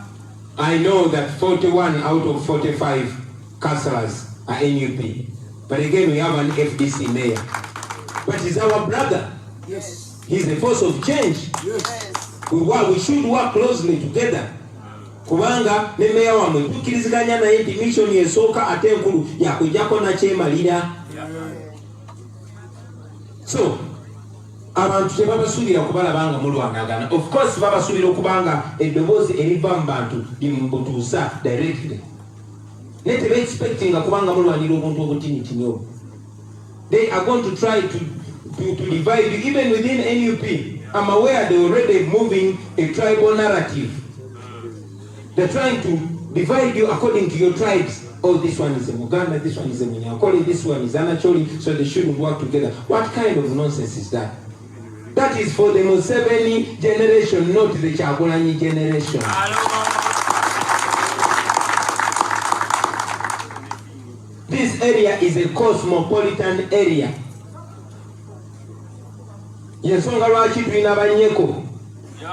I know that 41 out of 45 councillors are NUP. But again, we have an FDC mayor. But he's our brother. Yes. He's a force of change. Yes. We should work closely together. Kubanga ne meya wammwe tukkiriziganya naye nti mission esooka ate enkulu yakujjako nakyemalira. So abantu tebabasuubira kubalaba nga mulwanagana. Of course babasuubira okubanga eddoboozi eriva mu bantu limubutuusa directly, naye tebe-expectinga kubanga mulwanira obuntu obutinitini obwo. They are going to try to divide you even within NUP. I'm aware they're already moving a tribal narrative. They're trying to divide you according to your tribes. Oh, this one is a Muganda, this one is a Munyankole, this one is Anacholi, so they shouldn't work together. What kind of nonsense is that? That is for the Museveni generation, not the Kyagulanyi generation. This area is a cosmopolitan area. Yensonga lwaki tulina banyeko,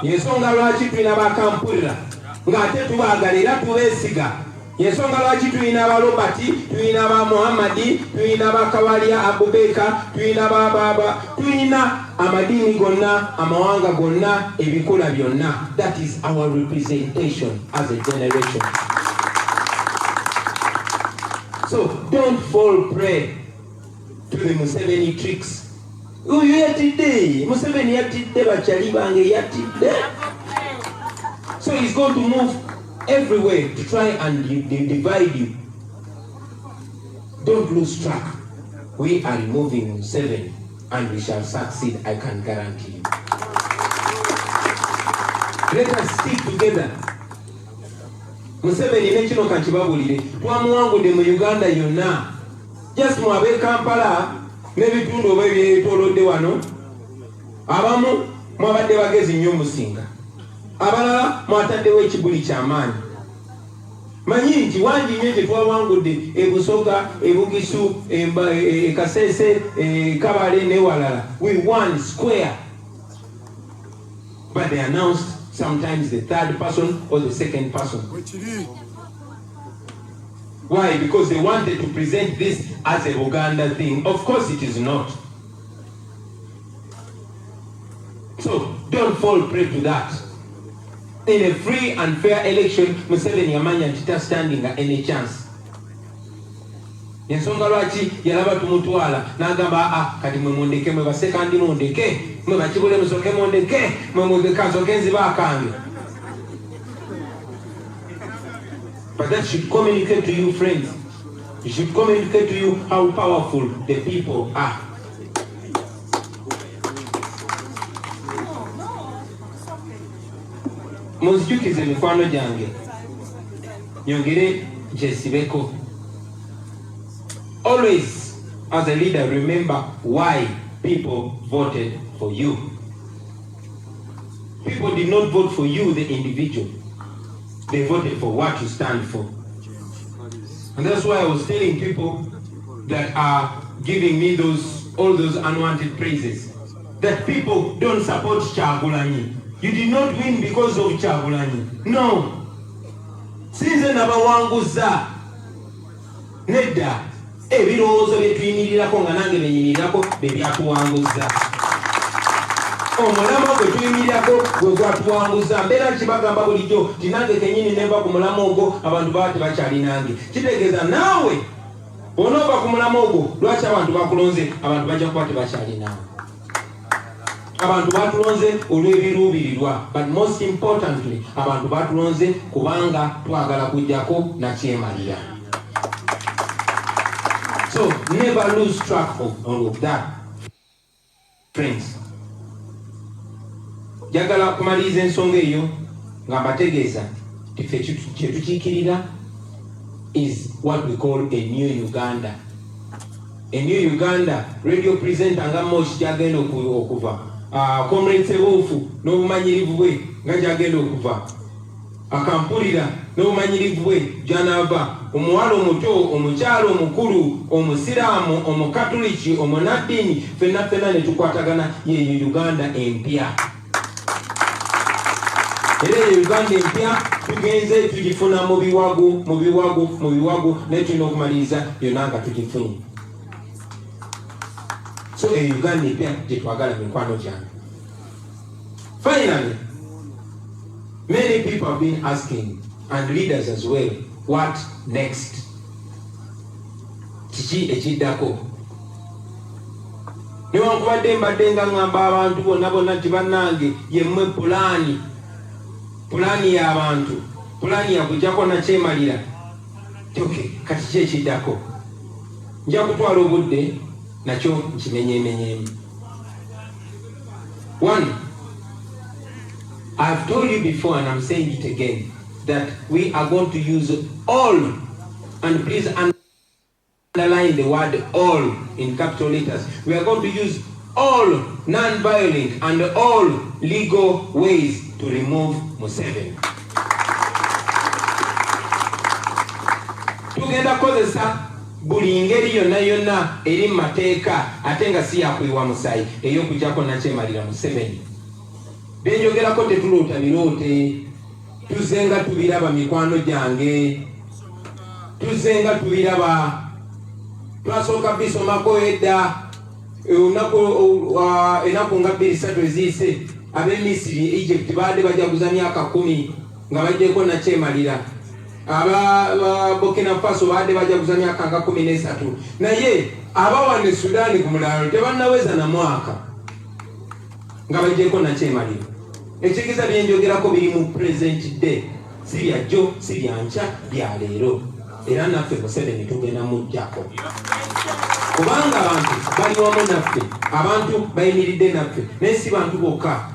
yensonga lwaki tulina bakampulira ng'ate tubaagala era tubeesiga, yensonga lwaki tulina ba Robert, tulina ba Muhammadi, tulina ba Kawalya Abubeka, tulina ba tulina amadiini gonna, amawanga gonna, ebikula byonna. That is our representation as a generation. So don't fall prey to the Museveni tricks. Oyo yatidde Museveni, yatidde bakyali bange, yatidde. So he's going to move everywhere to try and divide you. Don't lose track. We are removing Museveni and we shall succeed, I can guarantee you. Let us stick together. Museveni ne kino kankibabuulire, twamuwangudde mu Uganda yonna. Just mu ab'e Kampala n'ebitundu oba ebyetoolodde wano, abamu mwabadde bagezi nnyo musinga abalala, mwataddewo ekibuli ky'amaanyi. Manyi nti wangi nnyo gye twawangudde e Busoga, e Bugisu, e Kasese, e Kabale n'ewalala. We won square, but they announced sometimes the third person or the second person. Why? Because they wanted to present this as a Uganda thing. Of course it is not. So don't fall prey to that. In a free and fair election, Museveni yamanya nti tastandinga any chance. Ensonga lwaki yalaba tumutwala n'agamba, aa, kati mwe mundeke, mwe basekandi mundeke, mwe bakibule musoke mundeke, mwe mundeka nsoke nziba akange. But that should communicate to you, friends. It should communicate to you how powerful the people are. Munzijukize mikwano gyange, nyongere nkyesibeko. Always, as a leader, remember why people voted for you. People did not vote for you, the individual. They voted for what you stand for. And that's why I was telling people that are giving me all those unwanted praises, that people don't support Kyagulanyi. You did not win because of Kyagulanyi. No. Sinze nabawanguza. Nedda, ebirowoozo bye tuyimirirako nga nange benyimirirako bye byatuwanguza. Omulamwa gwe tuyimirirako gwe gwatuwanguza. Mbeera nkibagamba bulijjo nti nange kennyini nenva ku mulamwa ogwo, abantu baba tebakyali nange. Kitegeeza naawe bw'onoova ku mulamwa ogwo, lwaki abantu bakulonze, abantu bajja kuba tebakyali naawe. Abantu batulonze olw'ebiruubirirwa, but most importantly abantu batulonze kubanga twagala kujjako nakyemalira. So never lose track of all of that, friends. Njagala kumaliriza ensonga eyo nga mbategeeza nti ffe kye tukiikirira is what we call a new Uganda. A new Uganda, radio presenter nga Moshi gyagenda okuva, Comrade Sebuufu n'obumanyirivu bwe nga gyagenda okuva, akampulira n'obumanyirivu bwe gy'anaava, omuwala omuto, omukyalo omukulu, omusiraamu, omukatuliki, omunaddiini, ffenna ffenna ne tukwatagana. Yeeyo Uganda empya. Era eyo Uganda empya tugenze tugifuna mu biwagu, mu biwagu, mu biwagu, naye tulina okumaliriza yonna nga tugifunye. So eyo Uganda empya gye twagala, mikwano gyange. Finally, many people have been asking, and leaders as well, what next? Kiki ekiddako? Newankubadde mbadde nga ŋŋamba abantu bonna bonna nti bannange, yemmwe pulaani, pulaani y'abantu, pulaani yakujjako nakyemalira. Okay, kati ki ekiddako? Nja kutwala obudde nakyo nkimenyeemenyeemu. One, I've told you before and I'm saying it again, that we are going to use all, and please underline the word all in capital letters. We are going to use all non-violent and all legal ways to remove Museveni. Tugenda kukozesa buli ngeri yonna yonna eri mu mateeka ate nga si yakuyiwa musaayi ey'okuggyako nakyemalira Museveni. Byenjogerako tetuloota biroote, tuzenga tubiraba, mikwano gyange, tuzenga tubiraba. Twasooka bisomako edda, olunaku, ennaku nga 2-3 eziyise, ab'e Misiri, Egypt, baadde bajaguza myaka 10 nga baggyeko nakyemalira. Aba Burkina Faso baadde bajaguza myaka nga 13, naye abawana e Sudaani ku mulalo tebannaweza na mwaka nga baggyeko nakyemalira. Ekitegeeza byenjogerako biri mu present day, si byajjo, si byankya, bya leero. Era naffe Museveni tugenda muggyako, kubanga abantu bali wamu naffe, abantu bayimiridde naffe. Naye si bantu bokka,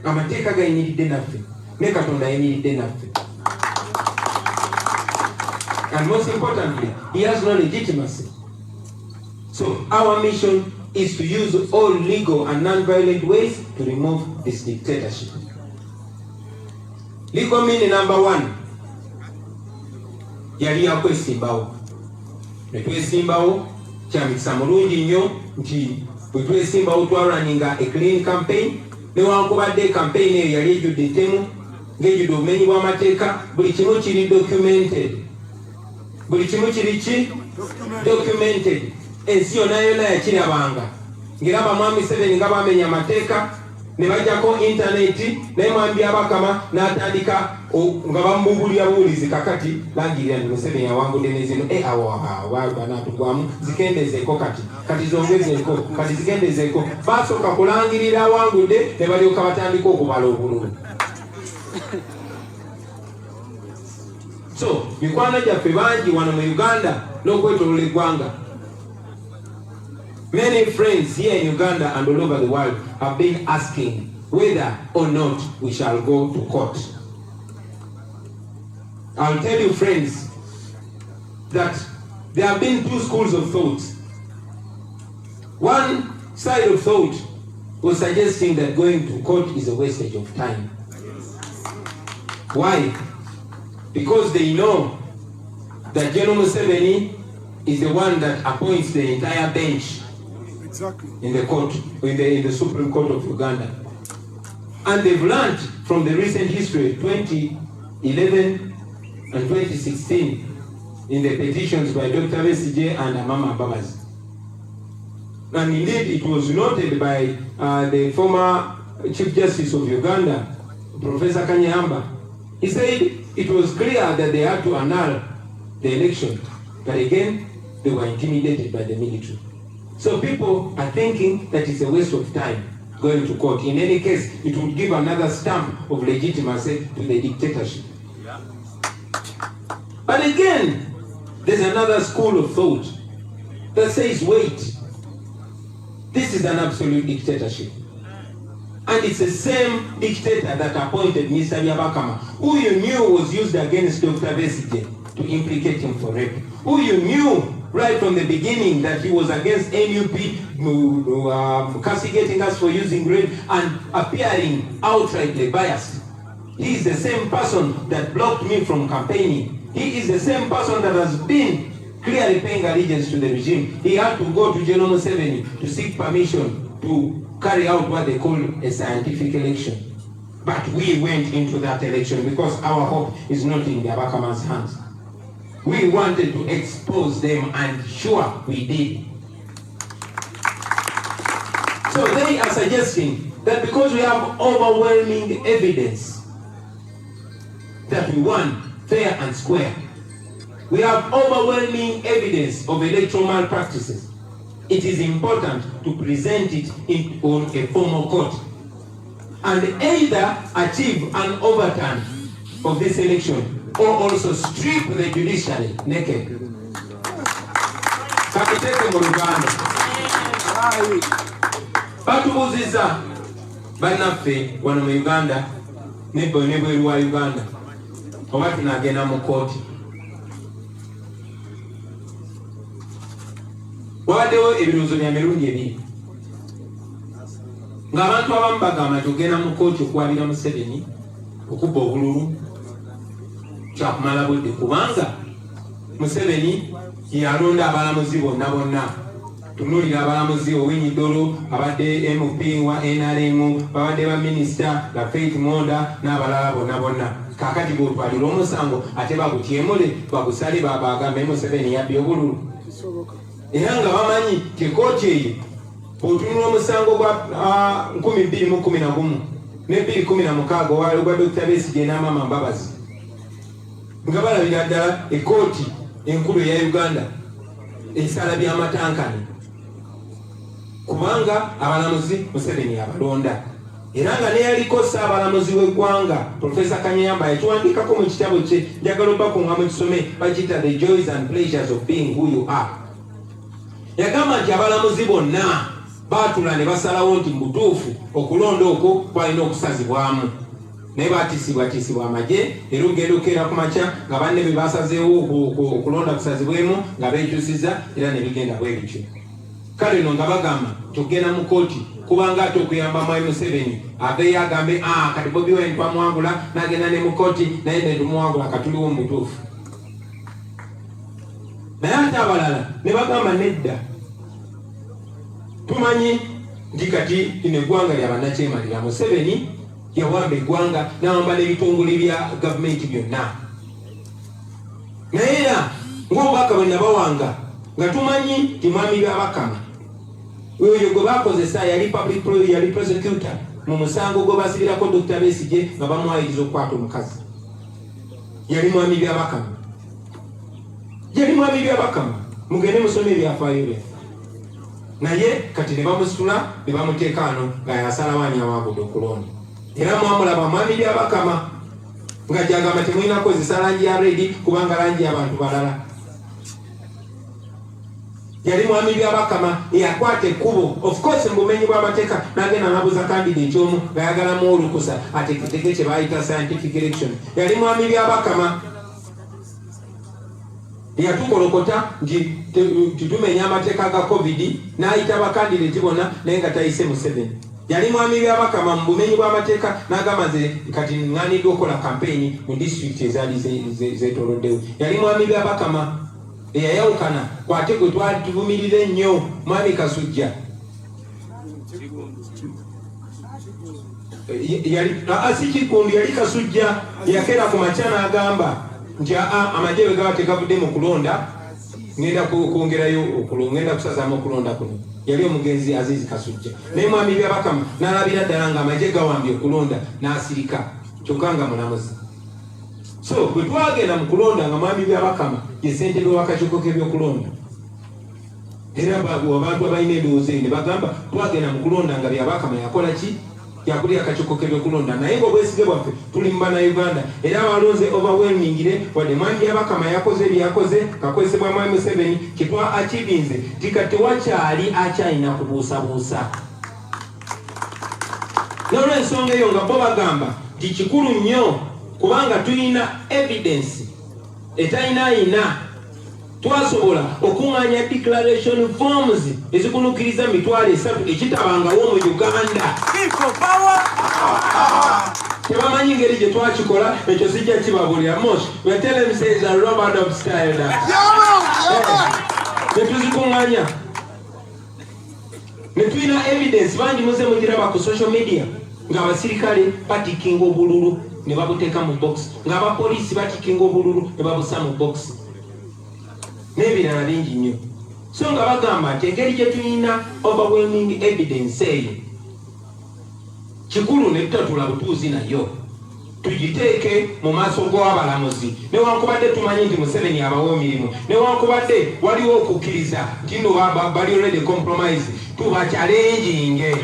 amateeka gayimiridde naffe, ne Katonda ayimiridde naffe. And most importantly, he has no legitimacy. So our mission is to use all legal and non-violent ways to remove this dictatorship. Legal meaning number one yali yakwesimbawo. Ne twesimbawo. Kyamikisa mulungi nnyo nti bwe twesimbawo twalwaninga a clean campaign, newankubadde campaign eyo yali ejjudde ettemu, ng'ejjudde obumenyi bw'amateeka. Buli kimu kiri documented, buli kimu kiri ki documented. Ensi yonna yonna yakirabanga ng'eraba Mwami Museveni nga bamenya amateeka. Ne bajjako intaneti, naye mwami Byabakama n'atandika nga bamubulira buwulizi, kakati langirira nti Museveni yawangudde nezino. E awo banaatugwamu, zikendezeeko kati, kati zongezeeko, kati zikendezeeko. Basooka kulangirira awangudde, ne balyoka batandika okubala obululu. So mikwano gyaffe bangi wano mu Uganda n'okwetolola eggwanga. Many friends here in Uganda and all over the world have been asking whether or not we shall go to court. I'll tell you, friends, that there have been two schools of thought. One side of thought was suggesting that going to court is a wastage of time. Why? Because they know that General Museveni is the one that appoints the entire bench in the court, in the Supreme Court of Uganda. And they've learned from the recent history, 2011 and 2016, in the petitions by Dr. Besigye and Amama Mbabazi. And indeed, it was noted by the former Chief Justice of Uganda, Professor Kanyeihamba. He said it was clear that they had to annul the election, but again, they were intimidated by the military. So people are thinking that it's a waste of time going to court. In any case, it would give another stamp of legitimacy to the dictatorship. Yeah. But again, there's another school of thought that says, wait, this is an absolute dictatorship. And it's the same dictator that appointed Mr. Byabakama, who you knew was used against Dr. Besigye to implicate him for rape, who you knew right from the beginning that he was against NUP, castigating us for using rape and appearing outrightly biased. He is the same person that blocked me from campaigning. He is the same person that has been clearly paying allegiance to the regime. He had to go to General Museveni to seek permission to carry out what they call a scientific election. But we went into that election because our hope is not in the Byabakama's hands. We wanted to expose them, and sure, we did. So they are suggesting that because we have overwhelming evidence that we won fair and square, we have overwhelming evidence of electoral malpractices, it is important to present it on a formal court and either achieve an overturn of this election or also strip the judiciary naked. Kakiteeke mu Luganda. Batubuuzizza bannaffe wano mu Uganda nebweru wa Uganda oba tunagenda mu kooti. Wabaddewo ebirowoozo bya mirundi ebiri ng'abantu abamu bagamba nti ogenda mu kooti okuwabira Museveni okubba obululu kyakumala budde, kubanga Museveni yalonda abalamuzi bonna bonna. Tunuulira abalamuzi Owiny Dollo abadde MP wa NRM, babadde baminisita nga Faith Mwonda n'abalala bonna bonna. Kaakati bw'otwalira omusango ate bagutyemule bagusale bagambe Museveni yabbye obululu, era nga bamanyi ti kooti eyo bw'otunula omusango gwa 2011 ne 2016 ogwa Dr. Besigye n'Amama Mbabazi, nga balabira ddala ekooti enkulu eya Uganda esala by'amatankane, kubanga abalamuzi Museveni abalonda. Era nga neyaliko ssaabalamuzi w'eggwanga Profesa Kanyeihamba yakiwandiikako mu kitabo kye, njagala obbakunga mukisome, bakiyita The Joys and Pleasures of Being Who You Are. Yagamba nti abalamuzi bonna baatula ne basalawo nti mu butuufu okulonda okwo kwalina okusazibwamu, naye baatiisibwatiisibwa amagye, era ogenda okukeera ku makya nga banne be basazeewo okulonda kusazibwemu nga beekyusiza, era ne bigenda bwe bityo. Kale no nga bagamba tugenda mu kooti kubanga ate okuyamba Mwami Museveni aveeyo agambe kati Bobi Wine twamuwangula n'agenda ne mu kooti naye ne tumuwangula katuliwo mu butuufu. Naye ate abalala ne bagamba nedda, tumanyi nti kati lino eggwanga lya bannakyemalira. Museveni yawamba eggwanga n'awamba n'ebitongole bya gavumenti byonna, naye era ng'obubaka bwe nabawanga nga tumanyi nti Mwami Byabakama oyo gwe bakozesa yali public yali prosecutor Mu musango gwe basibirako Dr. Besigye nga bamuwayiriza okukwata omukazi, yali Mwami Byabakama, yali Mwami Byabakama. Mugende musome ebyafaayo byaffe. Naye kati ne bamusitula ne bamuteeka ano nga yasalawo ani awangudde okulonda. Era mwamulaba Mwami Byabakama nga gyagamba temulina kukozesa langi ya red kubanga langi y'abantu balala. Yali Mwami Byabakama eyakwata ekkubo, of course mu bumenyi bw'amateeka, n'agenda n'abuuza candidate omu ng'ayagalamu olukusa ateeketeke kye baayita scientific election. Yali Mwami Byabakama eyatukolokota nti titumenya amateeka ga COVID, n'ayita bakandidate bonna naye nga tayise Museveni. Yali Mwami Byabakama mu bumenyi bw'amateeka n'agamba nze kati ŋŋaaniddwa okukola kampeyini mu disitulikiti ezaali zeetooloddewo. Yali Mwami Byabakama eyayawukana kwate gwe twali tuvumirira ennyo, Mwami Kasujja. Yali si Kiggundu, yali Kasujja. Yakeera ku makya n'agamba nti aa, amagye bwe gaba tegavudde mu kulonda, ngenda kwongerayo, ngenda kusazaamu okulonda kuno. Yali omugenzi Azizi Kasujja. Naye Mwami Byabakama n'alabira ddala nga amagye gawambye okulonda n'asirika, kyokka nga mulamuzi. So bwe twagenda mu kulonda nga Mwami Byabakama ye ssentebe w'akakiiko k'ebyokulonda, era abantu abalina endowooza eyo ne bagamba twagenda mu kulonda nga Byabakama yakola ki? Yakulira akakiiko k'ebyokulonda. Naye ng'obwesige bwaffe tuli mu Bannayuganda era abalonze overwhelmingly. Wadde Mwami Byabakama yakoze byeyakoze kakozesebwa Mwami Museveni, kyetwa achievinze tika tewakyali akyalina kubuusabuusa. N'olwensonga eyo nga bo bagamba nti kikulu nnyo kubanga tulina evidence etalinaayina. Twasobola okuŋŋaanya declaration forms ezikunukiriza 30,000, ekitabangawo mu Uganda. Tebamanyi ngeri gye twakikola, ekyo sijja kibabuulira. Mosh wetelemseza Robert of style netuzikuŋŋaanya ne tulina evidence. Bangi muze mugiraba ku social media ng'abasirikale batikinga obululu ne babuteeka mu box, ng'abapoliisi batikinga obululu ne babusa mu box, n'ebirala bingi nnyo. So nga bagamba nti engeri gye tulina overwhelming evidence eyo, kikulu ne tutatula butuuzi nayo tugiteeke mu maaso g'abalamuzi, newankubadde tumanyi nti Museveni abawa emirimu, newankubadde waliwo okukkiriza nti no bali already compromise, tubachallenginge.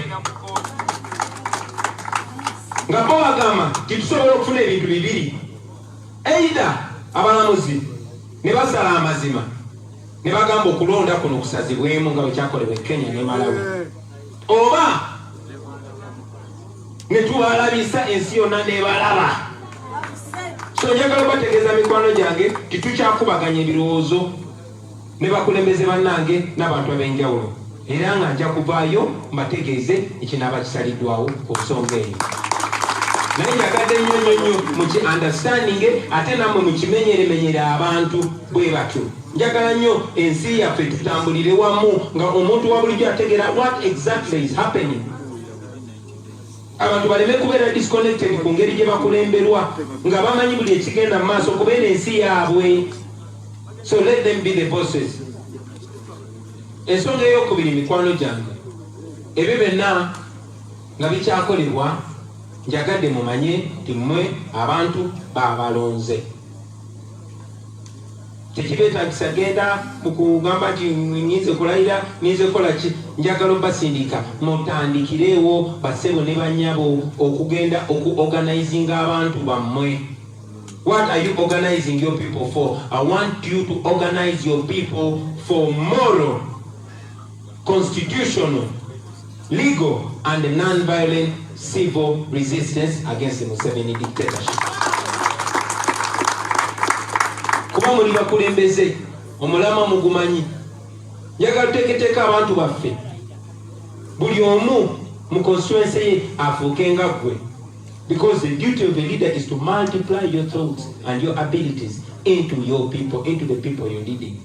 Nga bo bagamba nti tusobola okufuna ebintu bibiri: either abalamuzi ne basala amazima ne bagamba okulonda kuno kusazibwemu nga bwe kyakolebwa e Kenya ne Malawi, oba ne tubalabisa ensi yonna nebalaba. So njagala bategeeza, mikwano gyange, titukyakubaganya ebirowoozo ne bakulembeze bannange n'abantu ab'enjawulo, era nga nja kuvaayo mbategeeze ekinaaba kisaliddwawo ku nsonga eyo. Naye njagadde nnyo nnyo nnyo muki understanding, ate nammwe mukimenyeremenyere abantu bwe batyo. Njagala nnyo ensi yaffe tutambulire wamu nga omuntu wa bulijjo ategeera what exactly is happening, abantu baleme kubeera disconnected ku ngeri gye bakulemberwa, nga bamanyi buli ekigenda mu maaso kubeera ensi yaabwe. So let them be the bosses. Ensonga eyokubiri, mikwano gyange, ebyo byonna nga bikyakolebwa, njagadde mumanye nti mmwe abantu babalonze. Tekibeetagisa genda mukugamba nti nyinze kulayira, nyinze kukola ki. Njagala obasindika mutandikireewo, basebo ne banyabo, okugenda oku organizinga abantu bammwe. What are you organizing your people for? I want you to organize your people for moral, constitutional, legal and non-violent civil resistance against the Museveni dictatorship, kuba muli bakulembeze, omulama mugumanyi. Njagala tuteeketeeka abantu baffe, buli omu mu constituency ye afuuke nga ggwe, because the duty of a leader is to multiply your thoughts and your abilities into your people, into the people you're leading.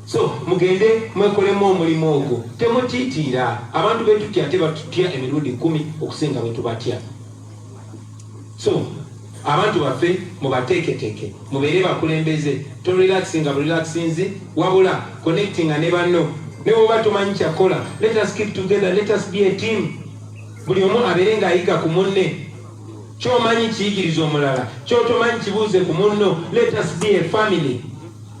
So mugende mwekolemu omulimu ogwo, temutiitiira. Abantu betutya ate batutya emirundi 10 okusinga bwe tubatya. So abantu baffe mubateeketeeke, mubeere bakulembeze. Torelaxinga burelaxinzi, wabula connectinga ne banno. Ne bwoba tomanyi kyakola, let us keep together, let us be a team. Buli omu abeere ng'ayiga ku munne. Ky'omanyi kiyigiriza omulala, ky'otomanyi kibuuze ku munno. Let us be a family.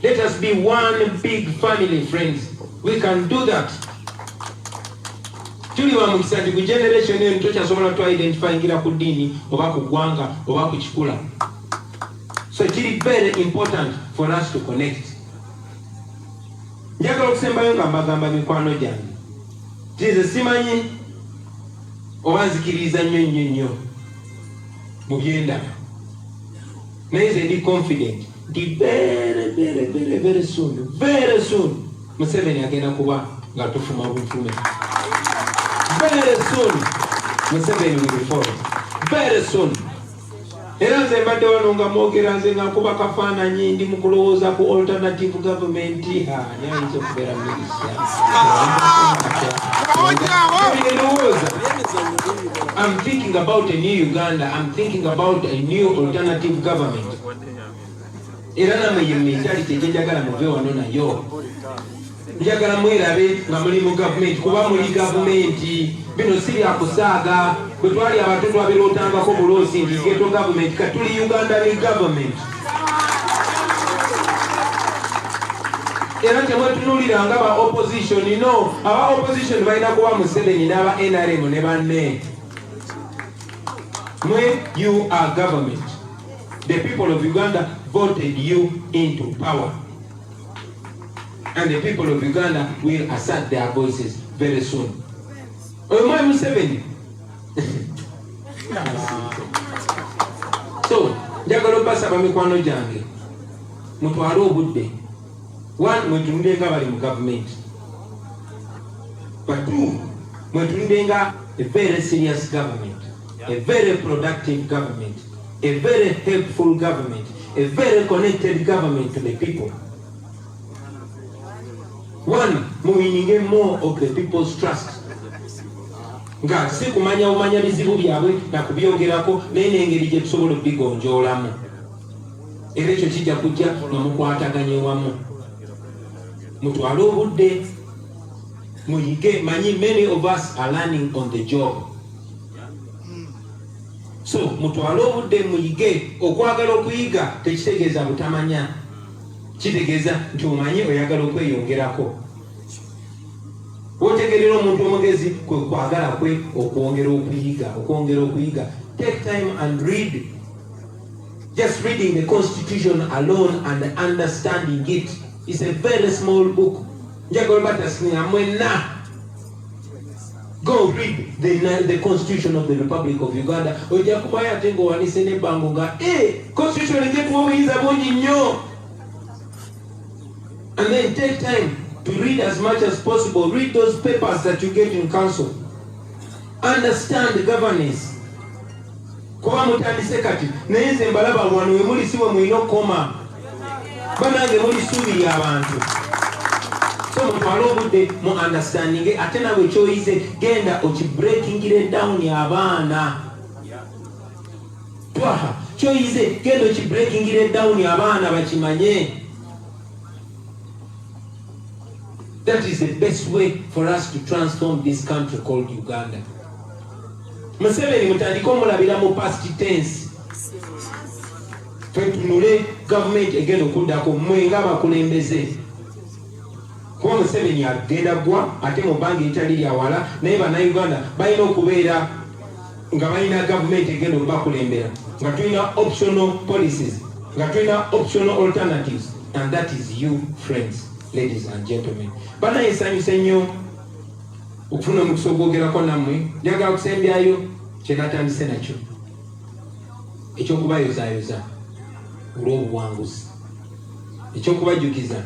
Let us be one big family, friends. We can do that. Tuli ba mukisa nti ku generation eno tokyasobola twidentifyingira ku ddiini oba ku ggwanga oba ku kikula. So kiri very important for us to connect. Njagala okusembayo nga mbagamba, mikwano gyange, nti nze simanyi oba nzikiririza nnyo nnyo nnyo mu byendaba, naye nze ndi confident nti very, very, very, very soon, very soon, Museveni agenda kuba nga tufuma bufume. Very soon Museveni will fall, very soon. Era nze mbadde wano nga mwogera, nze nga nkuba kafaananyi, ndi mu kulowooza ku alternative government. Ani ayinza okubeera minisita? Ndowooza, I'm thinking about a new Uganda. I'm thinking about a new alternative government. Era namwe ye mentality gyenjagala muve wano nayo. Njagala mwerabe nga muli mu gavumenti, kuba muli gavumenti. Bino si byakusaaga. Bwe twali abato twabirootangako buloosi nti ghetto government. Katuli Ugandan government. Era temwetunuuliranga ba opposition. No, aba opposition balina kuba Museveni n'aba NRM ne banne. Mwe, you are government. The people of Uganda voted you into power, and the people of Uganda will assert their voices very soon. Oyo mwami Museveni. So njagala obasaba, mikwano gyange, mutwale obudde. One, mwetunule nga bali mu gavumenti, but two, mwetunule nga a very serious government, a very productive government, a very helpful government, a very connected government to the people. One, muwininge more of the people's trust, nga si kumanya bumanya bizibu byabwe nakubyogerako, naye n'engeri gye tusobola okubigonjoolamu. Era ekyo kijja kujja nga mukwataganye wamu. Mutwale obudde muyige. Manyi many of us are learning on the job, so mutwale obudde muyige. Okwagala okuyiga tekitegeeza butamanya, kitegeeza nti omanyi oyagala okweyongerako. Wotegerera omuntu omugezi kwe kwagala kwe okwongera okuyiga, okwongera okuyiga. Take time and read. Just reading the constitution alone and understanding it is a very small book. Njagala batasinga mwenna, go read the constitution of the Republic of Uganda. Ojja kubayo ate ng'owanise n'ebbango nga constitution ejetuwa obuyinza bungi nnyo. And then take time to read as much as possible. Read those papers that you get in council. Understand the governance, kuba mutandise kati, naye nze mbalaba wano we muli si we mulina okukoma. Banange, muli ssuubi ly'abantu, so mutwale obudde mu understanding. Ate nawe kyoyize genda okibreakingire down abaana. Twaha kyoyize, genda okibreakingire down abaana bakimanye. That is the best way for us to transform this country called Uganda. Museveni mutandike omulabira mu past tense. Twetunule gavumenti egenda okuddako, mmwe ng'abakulembeze, kuba Museveni agenda gwa ate mu bbanga eritali lyawala, naye Bannayuganda balina okubeera nga balina gavumenti egenda okubakulembera, nga tulina optional policies, nga tulina optional alternatives, and that is you, friends, ladies and gentlemen. Banaye, nsanyuse nnyo okufuna omukisa ogwogerako nammwe. Njagala kusembyayo kyenatandise nakyo, ekyokubayozaayoza olw'obuwanguzi, ekyokubajjukiza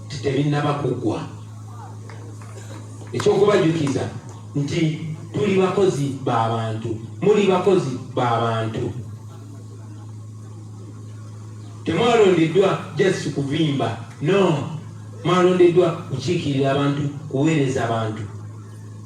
nti tebinnaba kuggwa, ekyokubajjukiza nti tuli bakozi b'abantu, muli bakozi b'abantu. Temwalondeddwa just kuvimba, no, mwalondeddwa kukiikirira abantu, kuweereza abantu.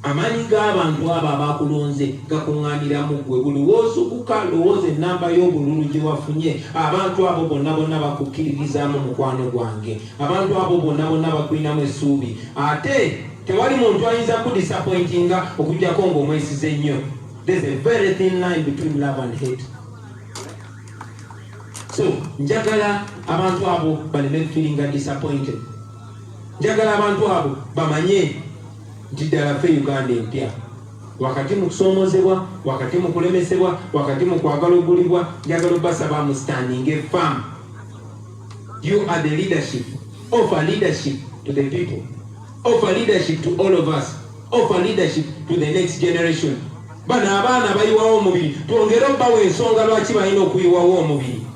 Amaanyi g'abantu abo abakulonze gakuŋŋaaniramu ggwe. Buli woozukuka, lowooza ennamba y'obululu gye wafunye. Abantu abo bonna bonna bakukkiririzaamu, mukwano gwange. Abantu abo bonna bonna bakulinamu essuubi, ate tewali muntu ayinza kudisappointinga okuggyako ng'omwesize nnyo. There's a very thin line between love and hate. So njagala abantu abo baleme feeling disappointed. Njagala abantu abo bamanye nti ddala ffe Uganda empya, wakati mu kusoomozebwa, wakati mu kulemesebwa, wakati mu kwagala ogulibwa, njagala obasaba mu standing firm. You are the leadership. Offer leadership to the people, offer leadership to all of us, offer leadership to the next generation. Bano abaana bayiwawo omubiri, twongere obbawa ensonga lwaki balina okuyiwawo omubiri.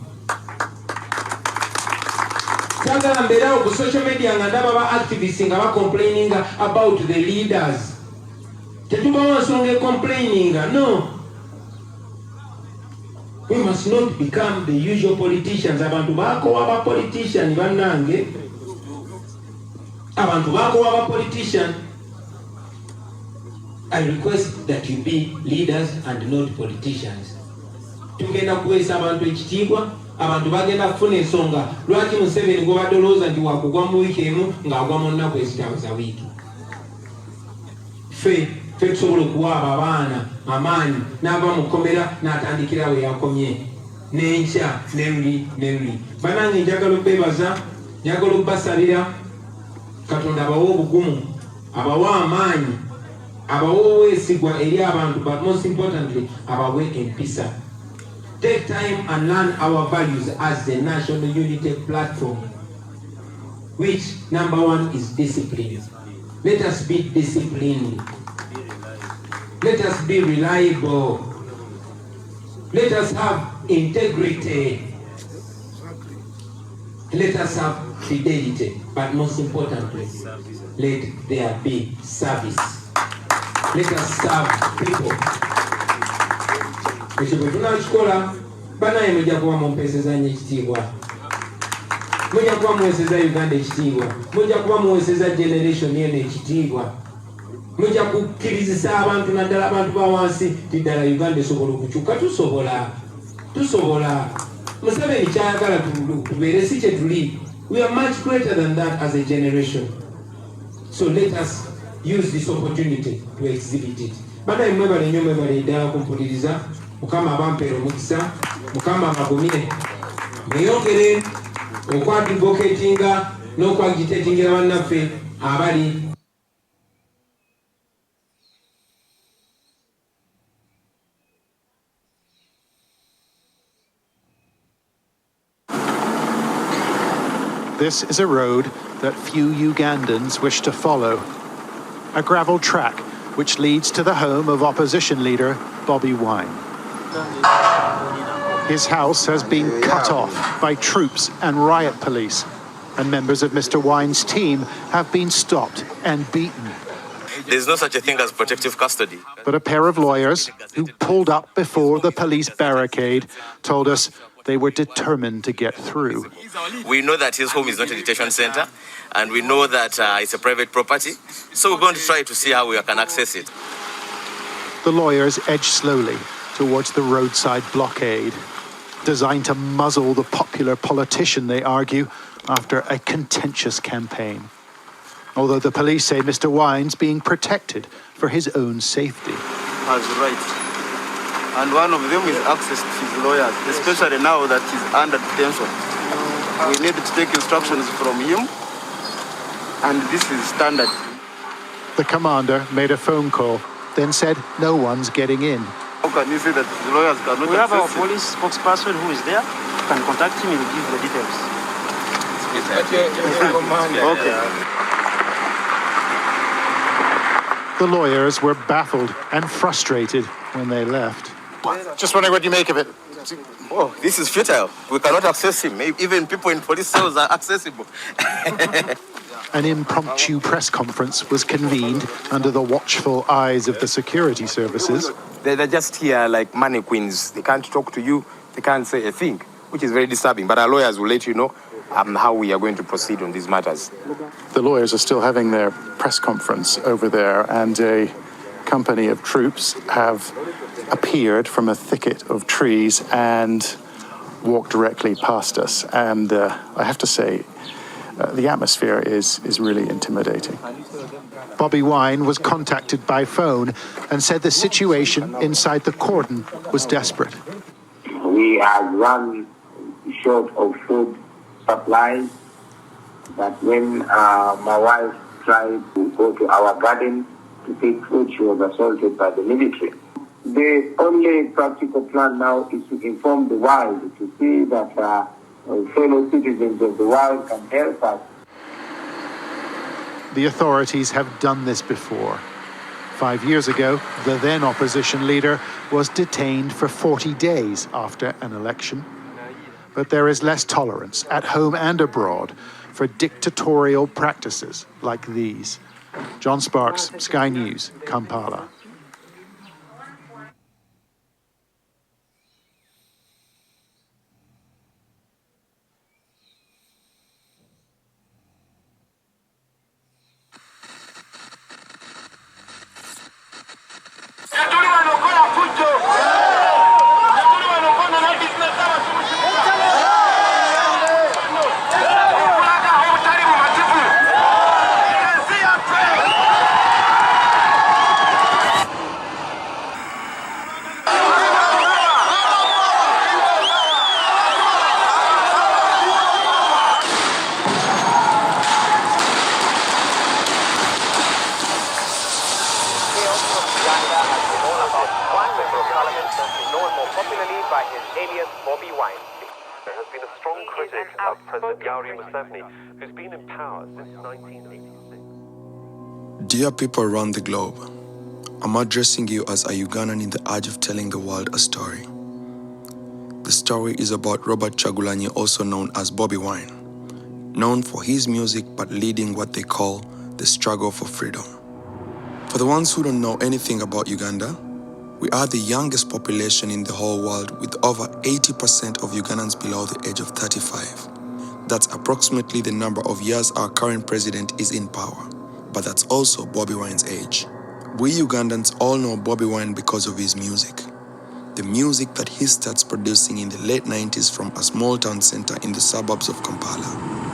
Sagala mbeerawo ku social media nga ndaba ba activists nga bacomplaininga about the leaders. Tetubawa nsonga ecomplaininga. No, we must not become the usual politicians. Abantu bakowa ba politician, bannange, abantu bakowa ba politician. I request that you be leaders and not politicians. Tugenda kuweesa abantu ekitiibwa, abantu bagenda kufuna ensonga lwaki Museveni gwobadde olowooza nti wakugwa mu wiiki emu ng'agwa mu nnaku ezitaano za wiiki. Ffe ffe tusobola okuwa abo abaana amaanyi n'ava mu kkomera n'atandikira we yakomye n'enkya neruli neruli. Banange, njagala obbeebaza, njagala obbasabira Katonda abawe obugumu, abawe amaanyi, abawe obwesigwa eri abantu, but most importantly abawe empisa. Take time and learn our values as the National Unity Platform, which number one is discipline. Let us be disciplined, let us be reliable, let us have integrity, let us have fidelity, but most importantly, let there be service. Let us serve people. Ekyo bwe tunakikola, banaye, mujja kuba mumpeeseza nnyo ekitiibwa, mujja kuba muweeseza Uganda ekitiibwa, mujja kuba muweeseza generation eno ekitiibwa, mujja kukkirizisa abantu, naddala abantu ba wansi, ti ddala Uganda esobola okukyuka. Tusobola, tusobola. Museveni kyayagala tubeere si kye tuli. We are much greater than that as a generation, so let us use this opportunity to exhibit it. Banaye, mwebale nnyo, mwebale ddala kumpuliriza. Mukama abampeera omukisa, Mukama abagumye, mweyongere okwadvocatinga n'okwagitatingira bannaffe abali This is a road that few Ugandans wish to follow. A gravel track which leads to the home of opposition leader Bobi Wine. His house has been cut off by troops and riot police, and members of Mr. Wine's team have been stopped and beaten. There's no such a thing as protective custody. But a pair of lawyers who pulled up before the police barricade told us they were determined to get through. We know that his home is not a detention center, and we know that it's a private property. So we're going to try to see how we can access it. The lawyers edged slowly towards the roadside blockade, designed to muzzle the popular politician, they argue, after a contentious campaign. Although the police say Mr. Wine's being protected for his own safety. Has rights. And one of them is access to his lawyers, especially now that he's under detention. We need to take instructions from him, and this is standard. The commander made a phone call, then said no one's getting in. How can you say that the lawyers cannot We have our access him? Police spokesperson who is there. You can contact him, he will give the details. Okay. The lawyers were baffled and frustrated when they left. Just wondering what you make of it. Oh, this is futile. We cannot access him. Even people in police cells are accessible. An impromptu press conference was convened under the watchful eyes of the security services. They're just here like mannequins. They can't talk to you. They can't say a thing, which is very disturbing. But our lawyers will let you know how we are going to proceed on these matters. The lawyers are still having their press conference over there, and a company of troops have appeared from a thicket of trees and walked directly past us. And I have to say, the atmosphere is really intimidating. Bobi Wine was contacted by phone and said the situation inside the cordon was desperate. We have run short of food supplies, but when my wife tried to go to our garden to pick food, she was assaulted by the military. The only practical plan now is to inform the world, to see that fellow citizens of the world can help us. The authorities have done this before. 5 years ago, the then opposition leader was detained for 40 days after an election. But there is less tolerance at home and abroad for dictatorial practices like these. John Sparks, Sky News, Kampala. Who's been in power since 1986. Dear people around the globe, I'm addressing you as a Ugandan in the urge of telling the world a story. The story is about Robert Kyagulanyi, also known as Bobi Wine, known for his music but leading what they call the struggle for freedom. For the ones who don't know anything about Uganda, we are the youngest population in the whole world, with over 80% of Ugandans below the age of 35. That's approximately the number of years our current president is in power, but that's also Bobi Wine's age. We Ugandans all know Bobi Wine because of his music. The music that he starts producing in the late 90s from a small town center in the suburbs of Kampala.